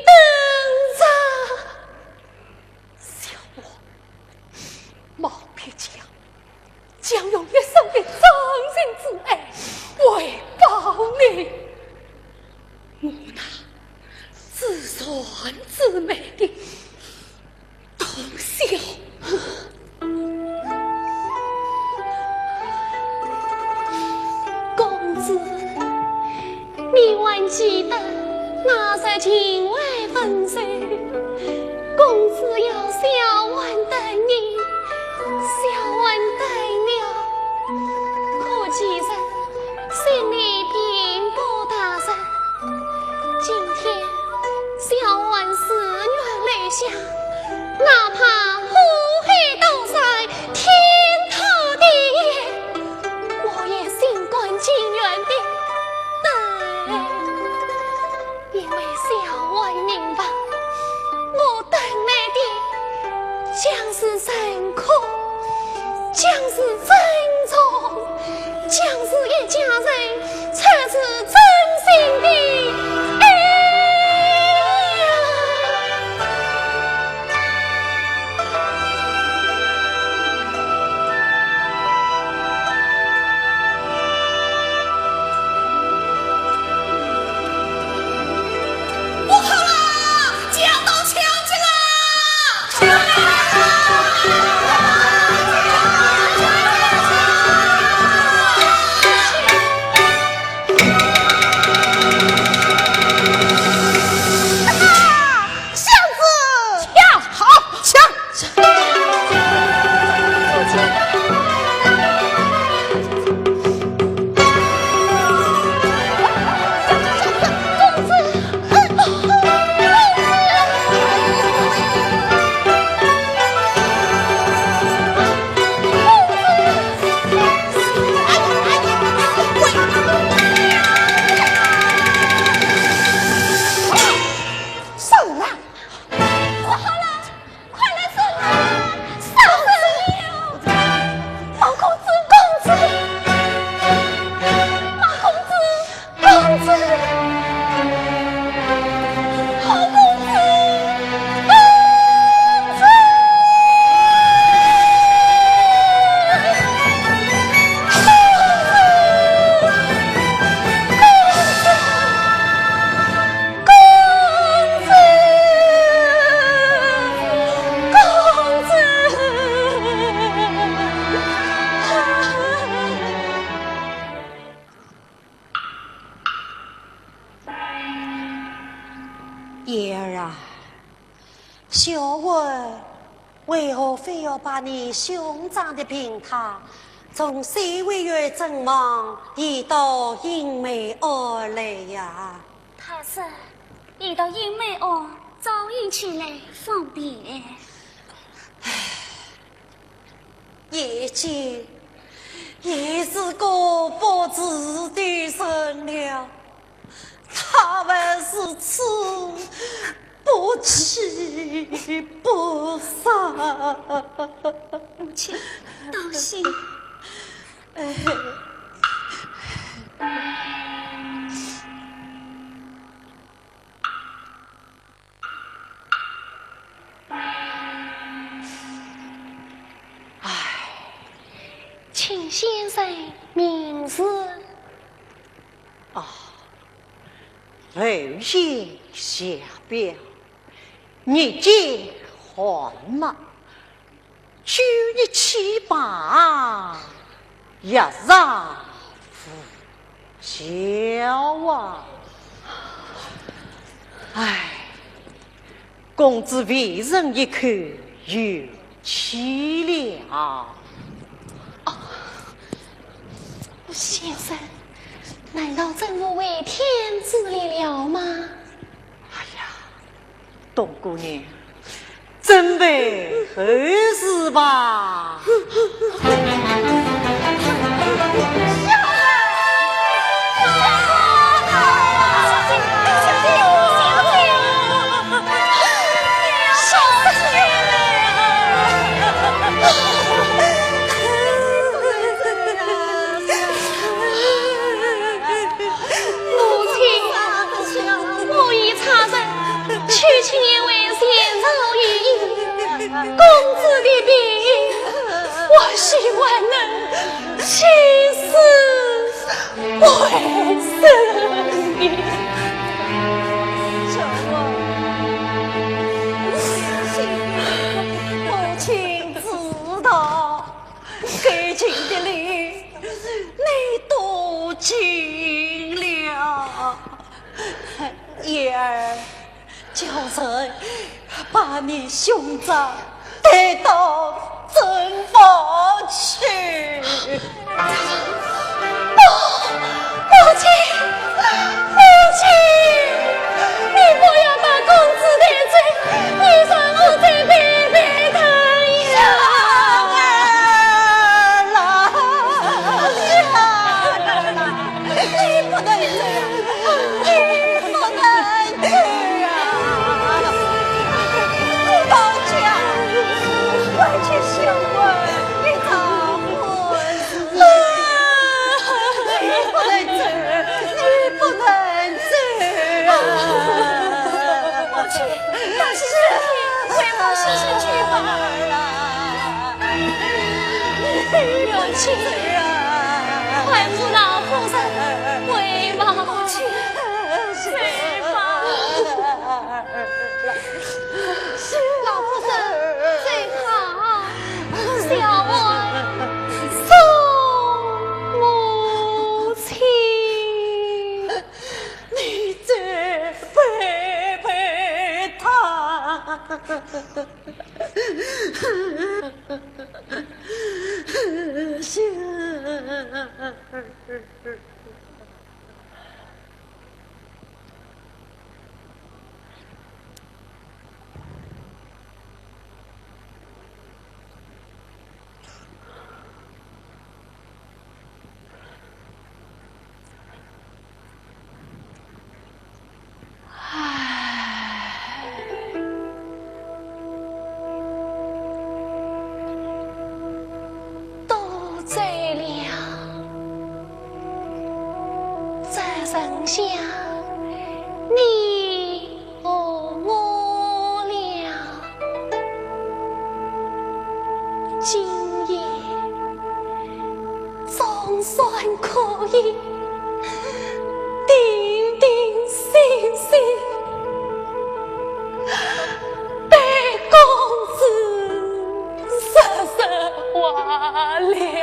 等着。小王，毛必强将用一生的真情之爱回报你。我那自传之美的 同小。你还记得那日情为分手，公子要小环等你，小环等了，可几日心里并不踏实。今天小环自愿留下，哪怕祸害多少，天塌地陷， 我也心甘情愿地等，因为小环明白，我等来的将是痛苦，将是沉重，将是一家人出自真心的爱呀。 不好了，强盗抢劫了！抢！好，抢！上来！ 快来人啊！杀人了！毛公子，公子，毛公子，公子，毛公子，公子，公子，公子。 公子，公子。燕儿啊，小环为何非要把你兄长的病榻从西厢房移到英梅庵来呀？ 他说，移到英梅庵照应起来方便。唉，眼睛也是个不字的人了，他们如此不欺不杀。母亲，当心。唉。 唉，请先生明示。啊，楼下下表，日间寒嘛， 酒已气罢，夜长无觉啊。唉，公子为人一口有气了。哦，先生，难道真误会天子令了吗？哎呀， 冬姑娘，准备后事吧。母亲，我已差人去请一位前朝御医，公子的病，我希望能起死回生。母亲知道，该情的礼，你多记燕儿，叫人把你兄长带到正房去。不，母亲，母亲，你不要把公子带走，你让我再陪陪他呀。小儿啊，小儿啊。 你不能走，你不能走啊！不保家，快去休问你丈夫。你不能走，你不能走啊！母亲，母亲，快快歇歇去吧。 母亲，快扶老夫人回房去。走吧。老夫人，走好，小儿送母亲。你再陪陪他。 唉，多嘴了，只剩下你和我了。 今夜总算可以定定心心，陪公子说说话了呀。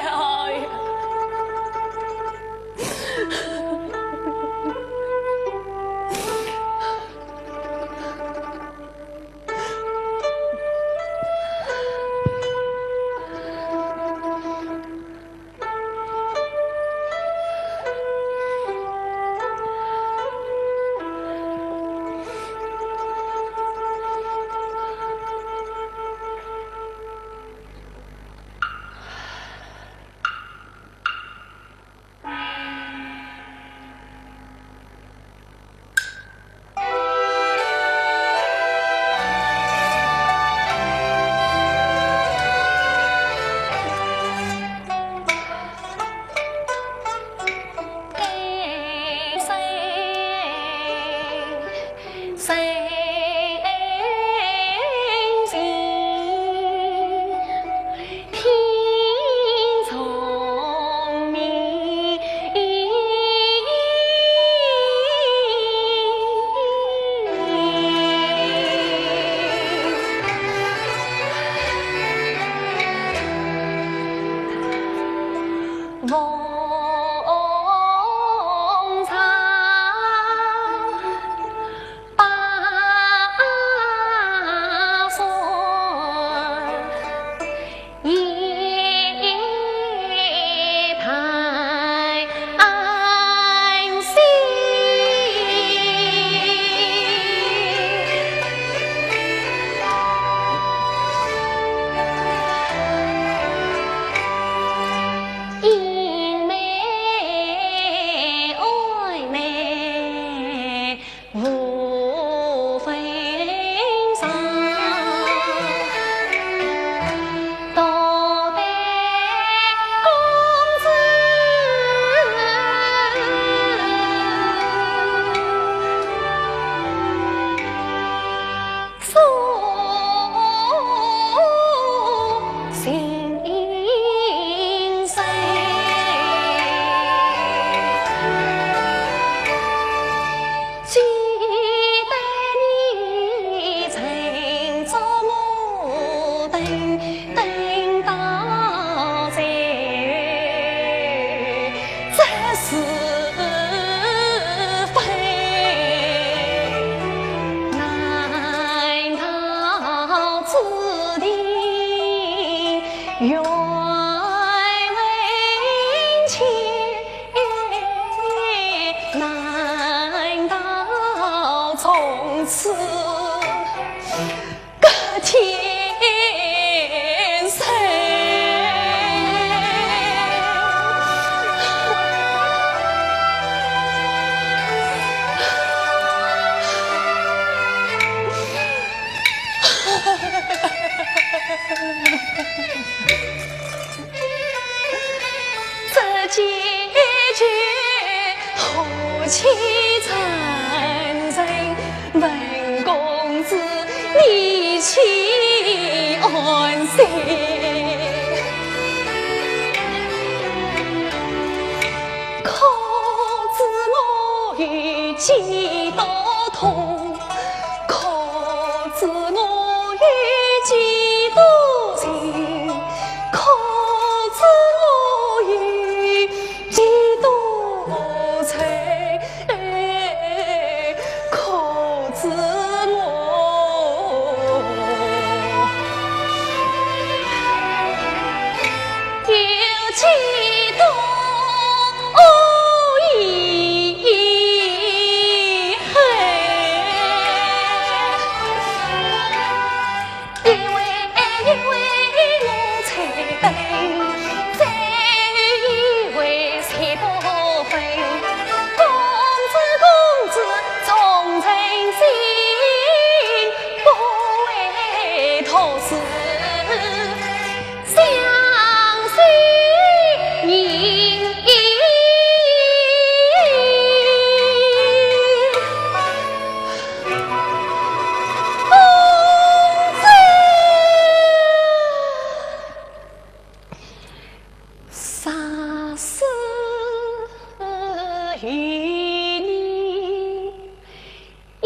启程人，问公子你且安心。可知我有几多痛，可知我有几多情，可知我有 几多愁，可知我有几多遗憾。 一回一回我吹灯，再一回吹不分。公子公子重称心，不为托死相随人。 公子，啥事与你一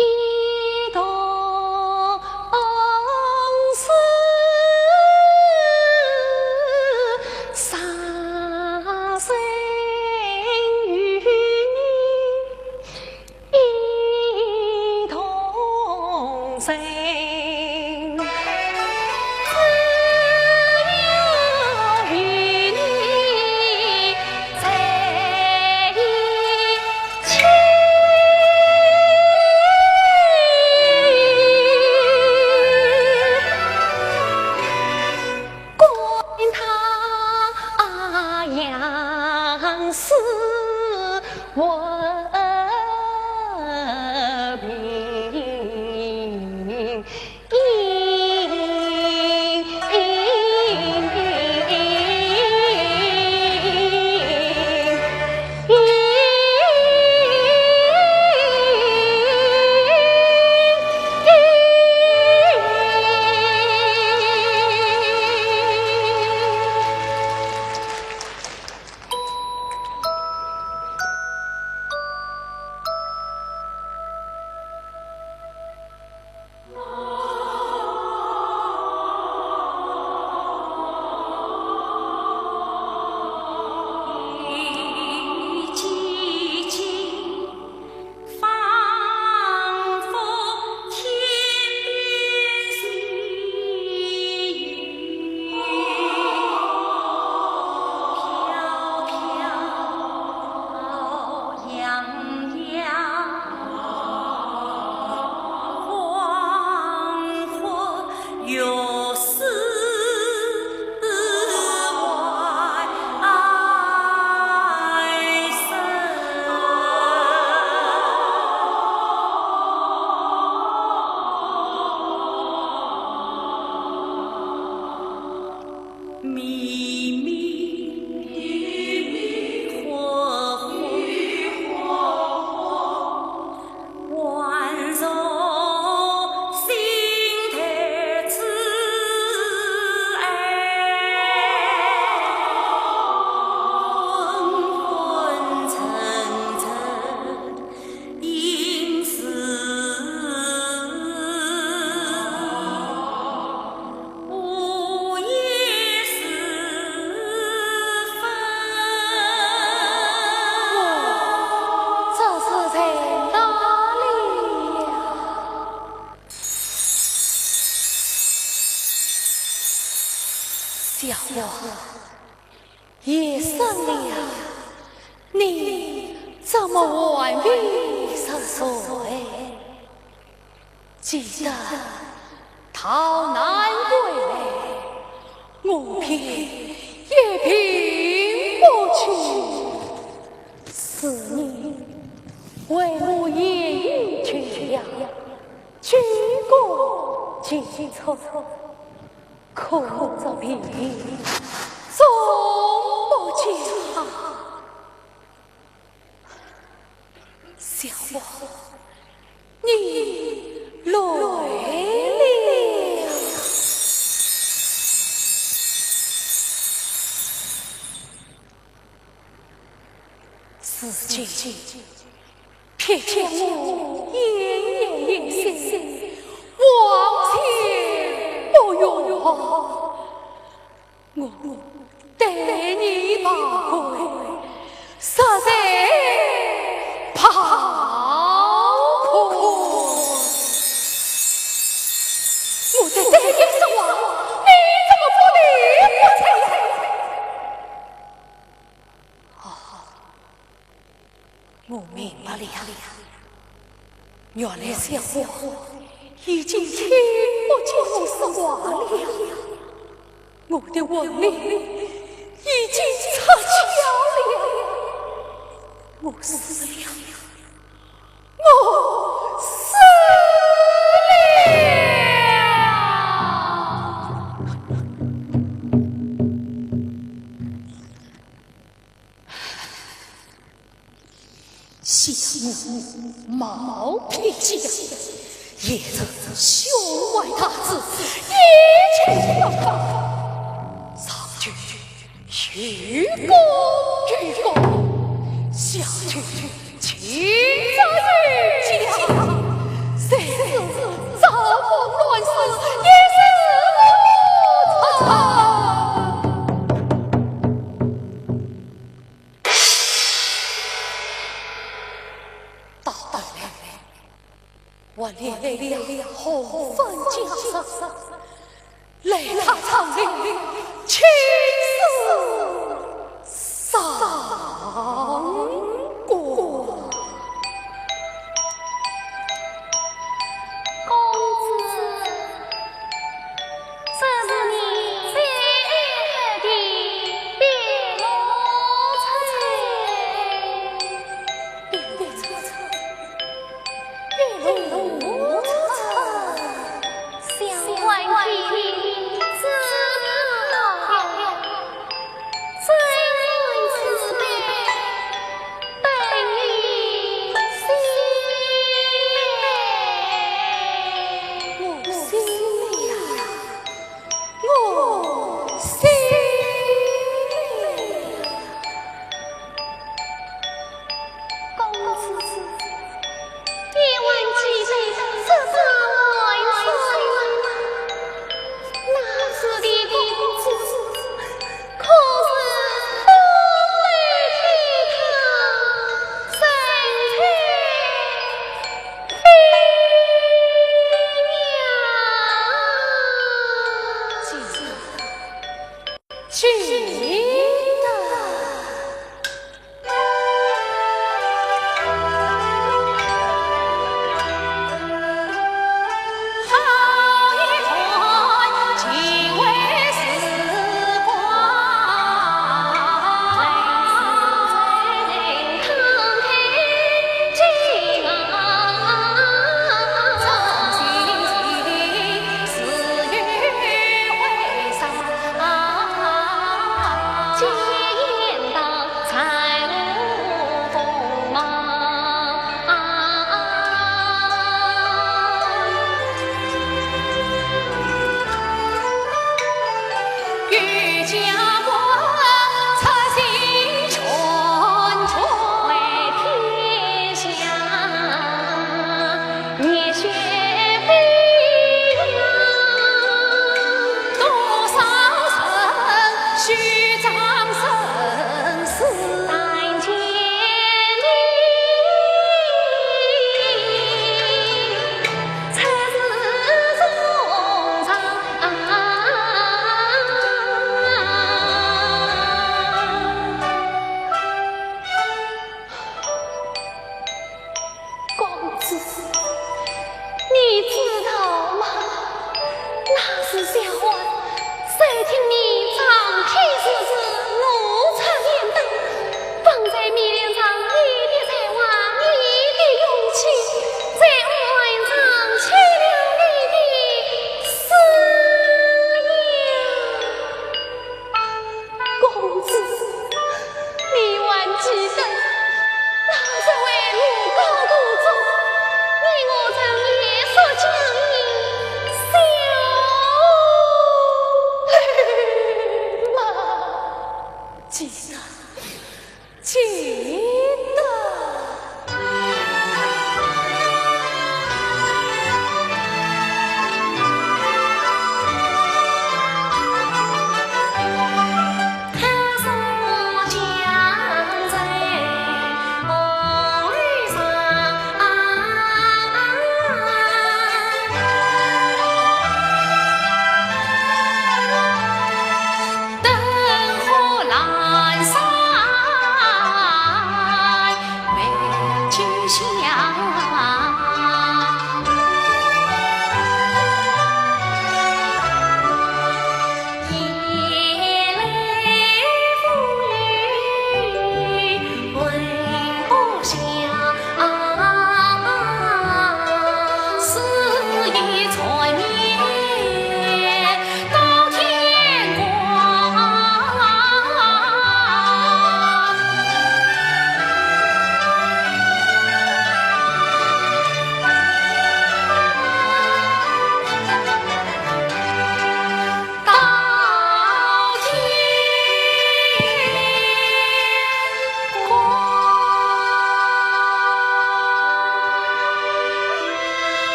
同死，啥事与你 一同生。只要与你在一起。 管他杨氏闻名。这是在哪里呀？小王，夜深了，你怎么还未入睡？ 记得逃难归来，我病也病不起。是你为我言语曲折，举国尽瘁，可这病终不假。小王，你来了。如今，撇开我奄奄一息，往前不远。 我对你抱愧，实在抱愧。我在对你说话，你怎么不听不睬？啊，我明白了，原来小王已经听不见我说话了。 我的魂灵已经出窍了，我死了，我死了。小王冒品家，也是胸怀大志，意气风发，上去鞠躬一躬，下去请罪于家，谁知遭逢乱世，一事无成。 到头来，我连累了红粉家族，累他朝廷亲手上官。公子， 这是你最爱的碧螺春。碧螺春，碧螺春。想关于你，只怕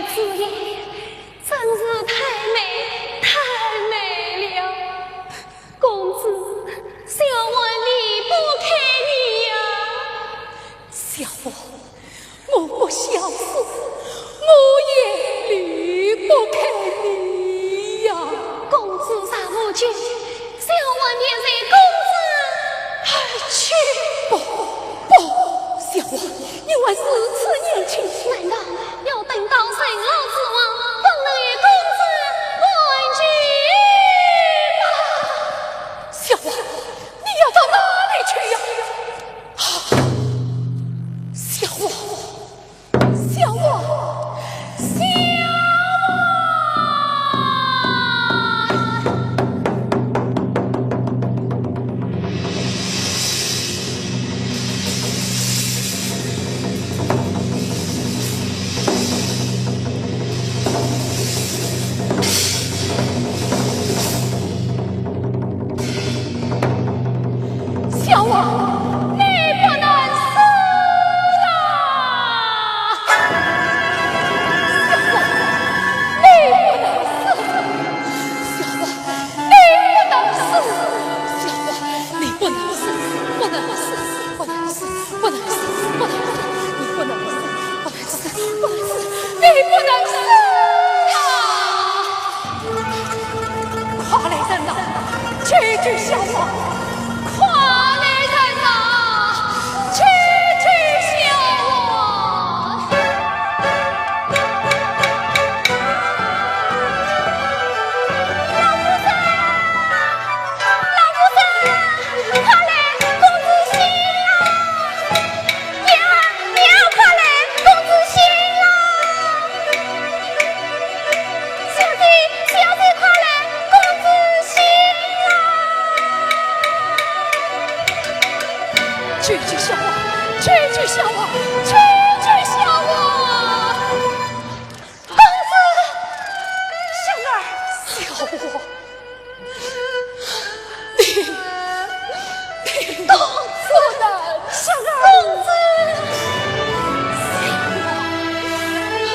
子也，真是太美，太美了。公子，小王离不开你呀。小王，我不孝顺，我也离不开你呀。公子啥无救，小王念在公子。哎，去。不，不，小王，你还如此年轻。难道要等到人老珠黄，方能与公子团聚吗？小王，你要到哪里去呀？啊，小王，小王，小王！小王，你不能死啦！小王，你不能死！小王，你不能死！小王，你不能死！不能死！不能死！不能死！不能死！你不能死！不能死！不能死！你不能死啊！ 快来人呐，救救小王！快来人呐，救救小王！老夫人，老夫人，快来，公子醒了！ 娘，娘，快来，公子醒了！小姐，小姐，快来，公子醒了！救救小王，救救小王，救救小王！公子，香儿，小王。 公子，香儿，公子，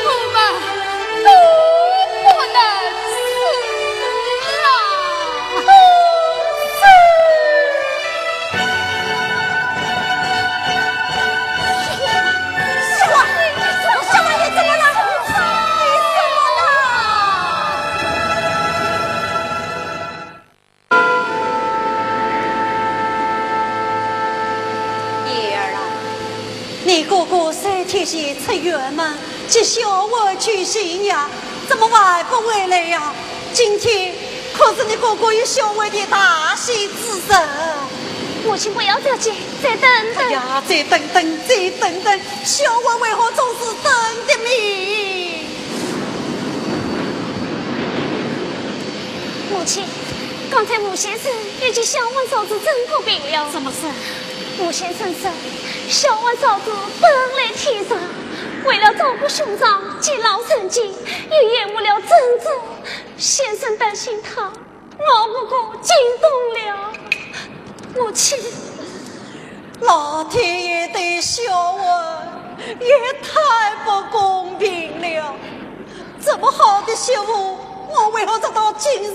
我们都不能死了，公子。香儿，香儿，你怎么了？你怎么了？ 燕儿啊，你哥哥三天前出远门，接小王去巡夜，怎么还不回来呀？今天可是你哥哥与小王的大喜之日。母亲不要着急，再等等。哎呀，再等等，再等等，小王为何总是等的命？母亲， 刚才吴先生已经向我嫂子诊过病了。什么事？吴先生说，小王嫂子本来体弱，为了照顾兄长及老人家，又延误了诊治。先生担心他熬不过惊动了。母亲， 老天爷对小王也太不公平了。这么好的媳妇，我为何直到今日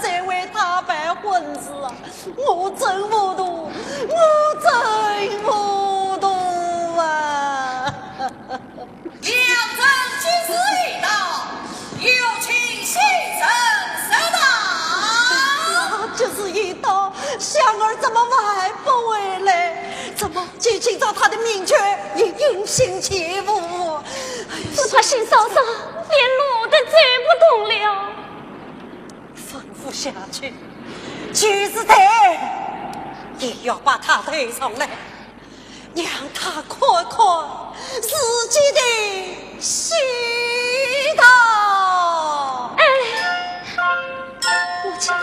才为她办婚事啊？我真糊涂，我真糊涂啊！ 良辰吉时已到，有请新人上堂。吉时已到，香儿怎么还不回来？怎么今，今朝她的命却已音信全无？只怕新嫂嫂连路都走不动了。吩咐下去，就是她，也要把她抬上来。 让她看看自己的喜头。哎，母亲。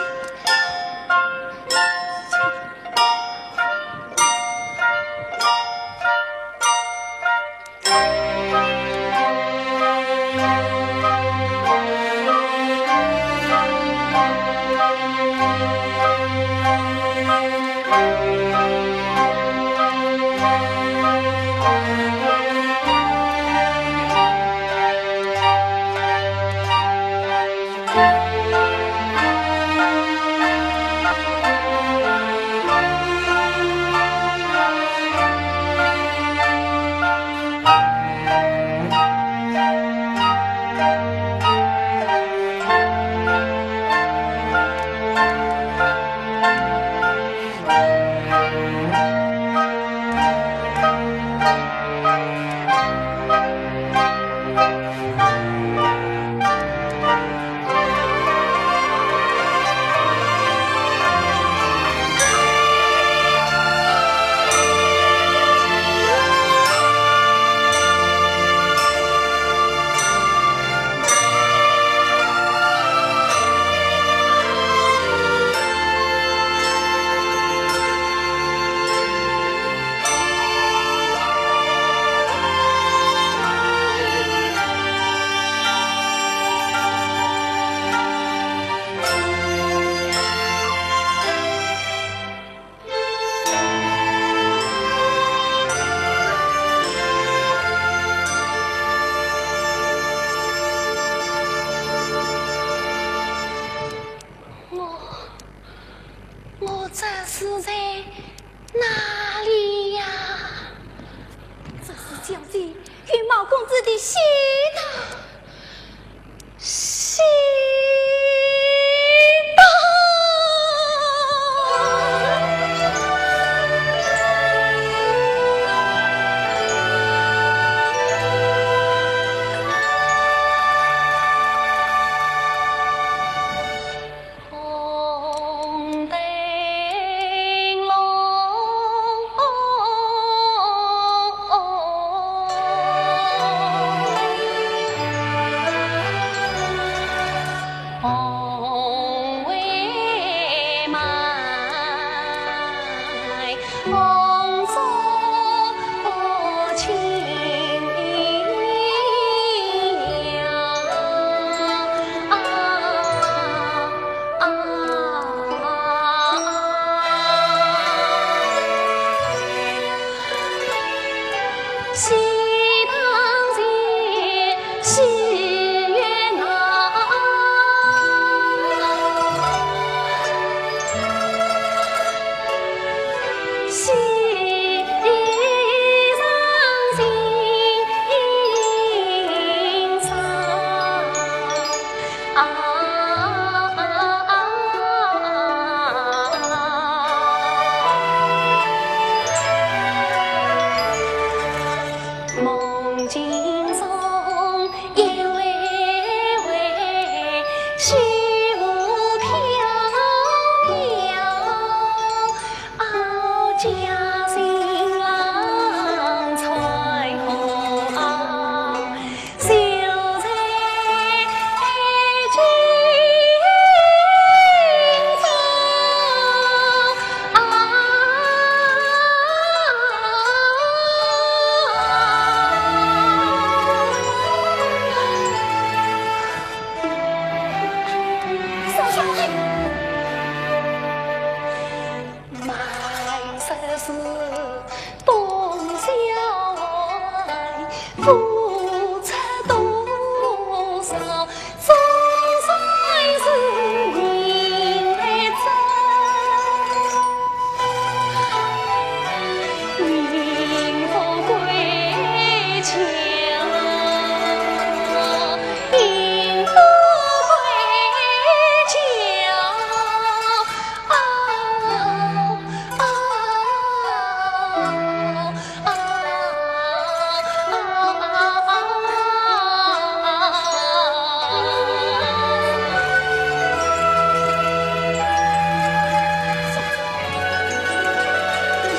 我，我这是在哪里呀？这是小姐与毛公子的喜堂。 喜堂。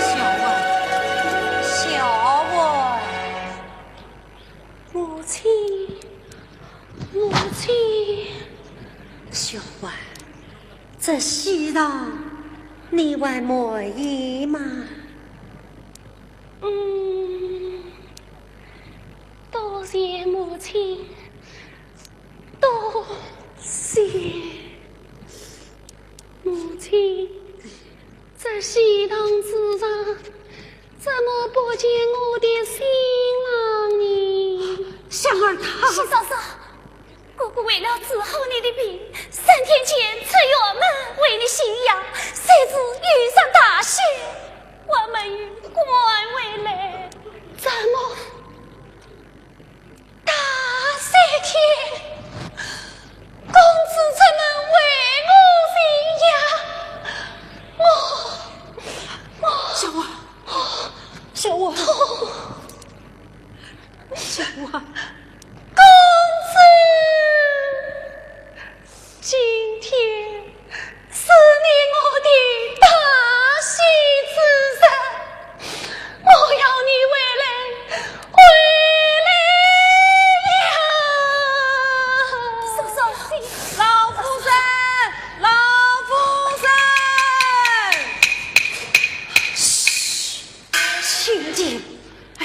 小文，小文。母亲，母亲。小文，这喜糖你还满意吗？ 嗯，多谢母亲，多谢母亲。这喜糖之上，怎么不见我的新郎呢？香儿他……喜嫂嫂，哥哥为了治好你的病，三天前出远门为你洗药，谁知遇上大雪，还没有赶回来。怎么？大雪天，公子出门为我洗药，我，我，小婉，小婉，痛。 小婉。公子，今天是你我的大喜之日，我要你回来，回来呀！叔叔。老夫人，老夫人。嘘，清静。哎，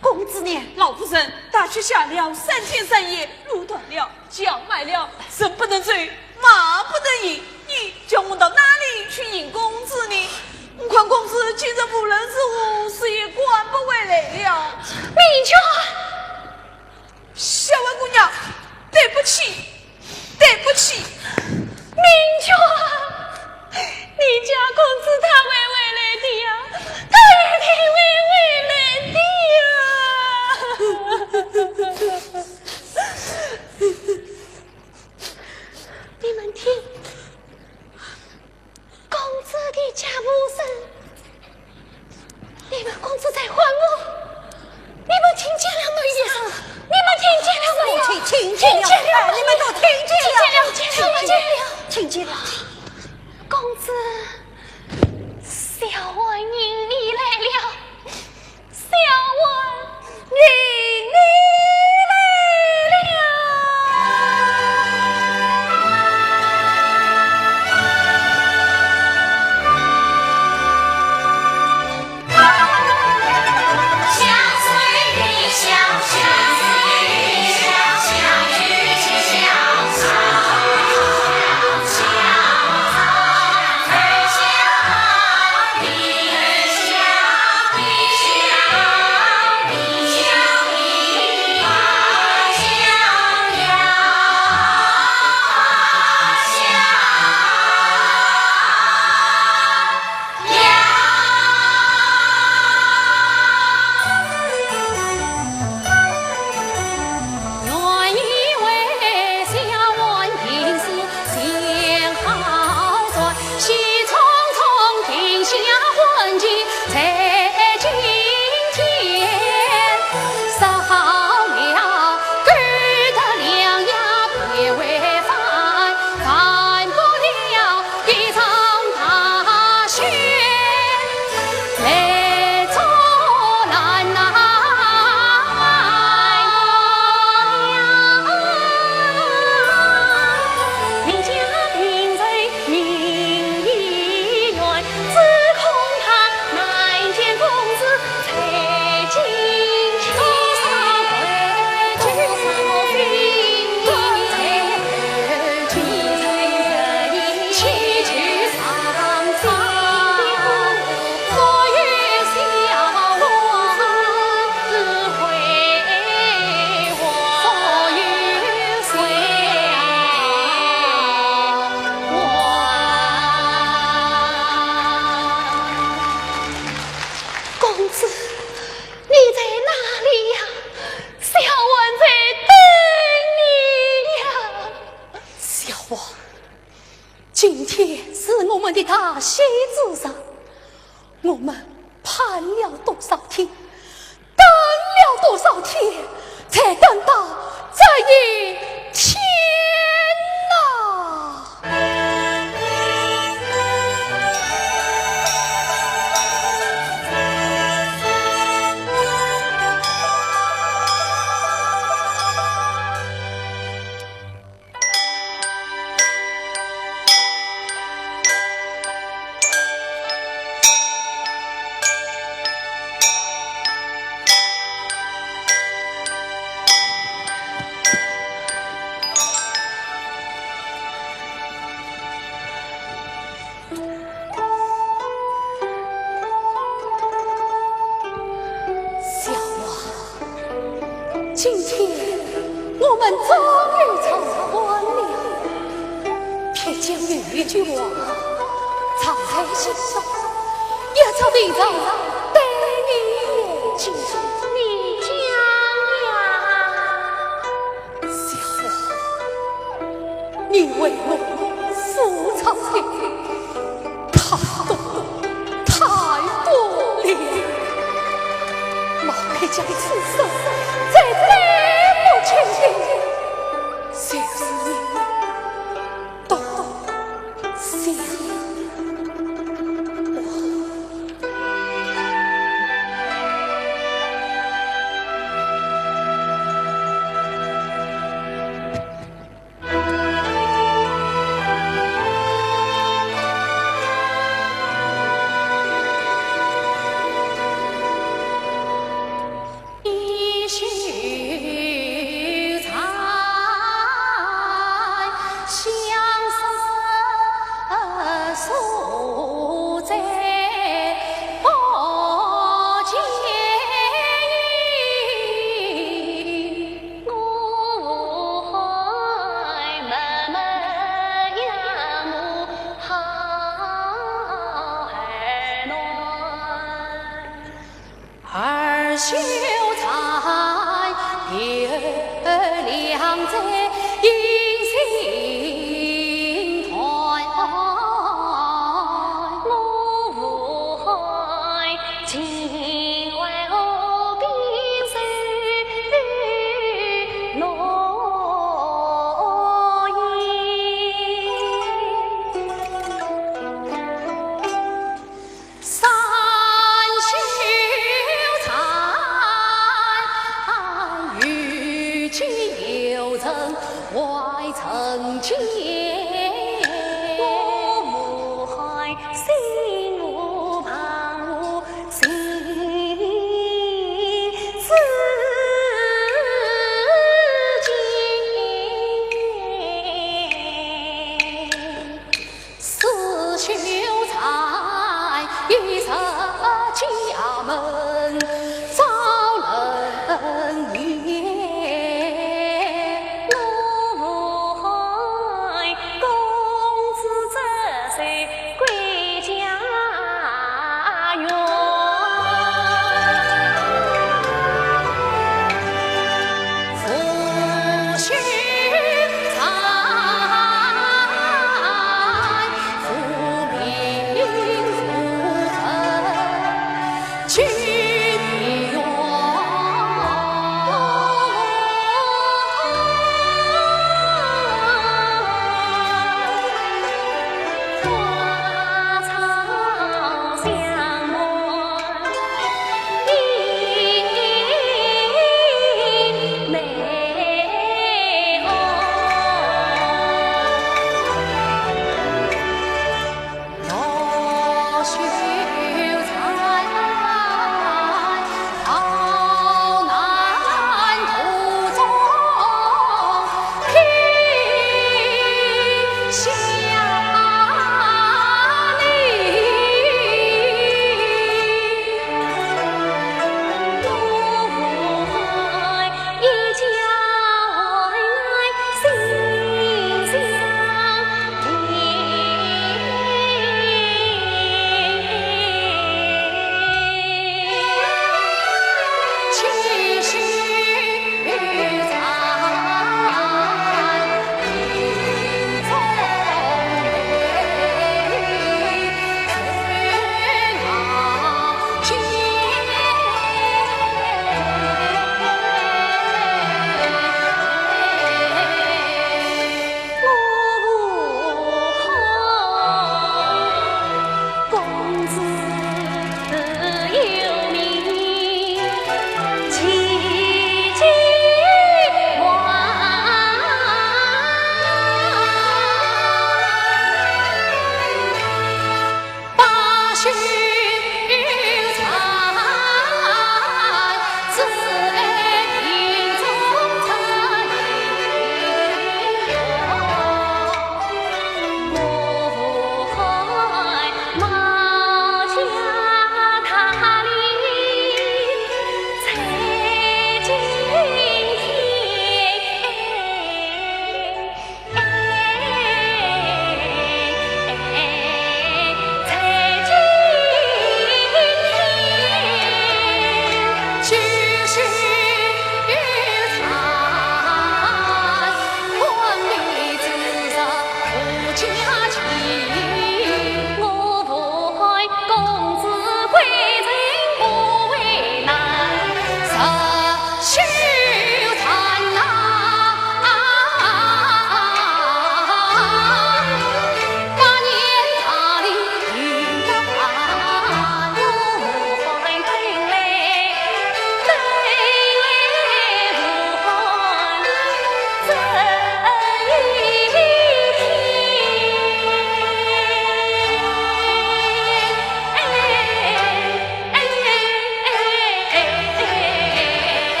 公子呢？老夫人，大雪下了三天三夜，路断了，脚埋了，人不能走，马不能行。你叫我到哪里去迎公子呢？我看公子今日无论如何是也赶不回来了。明君！小婉姑娘，对不起， 对不起。明君，你家公子他会回来的呀，他一定会回来的呀。你们听， 公子的脚步声，你们公子在唤我，你们听见了没有？你们听见了没有？听，听见了，听见了。哎，你们都听见了。听见了，听见了，听见了。公子，小婉迎你来了。 小婉，迎你来了。公子，你在哪里呀？小婉在等你呀。小婉，今天是我们的大喜之日，我们盼了多少天，等了多少天，才等到这一天呐！一句话藏在心中，一直未曾对你言尽。你讲呀。小花，你为我付出的太多，太多了。毛开家的此生最对不起的，就是你。 懂，谢。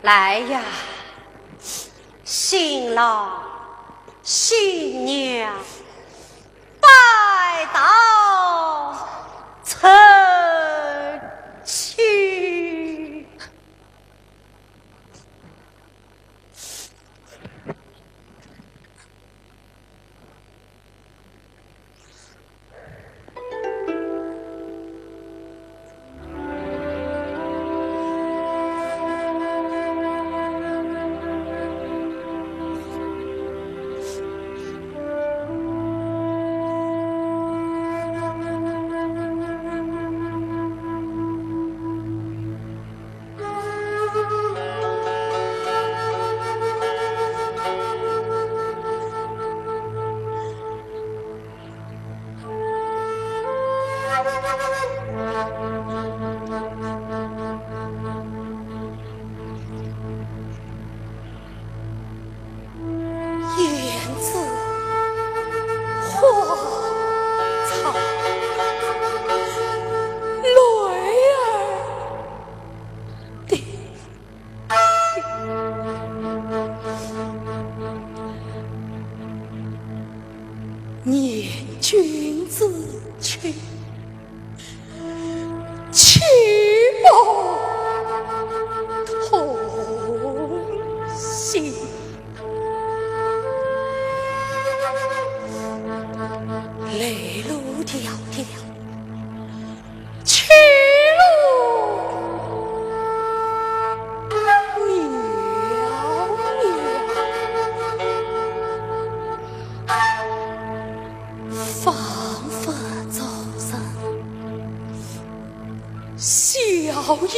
来呀，新郎新娘，拜堂成亲。胭脂花草，泪儿滴。念君之情， 泣不通行。泪如迢迢，去路渺渺。 仿佛昨日，笑靥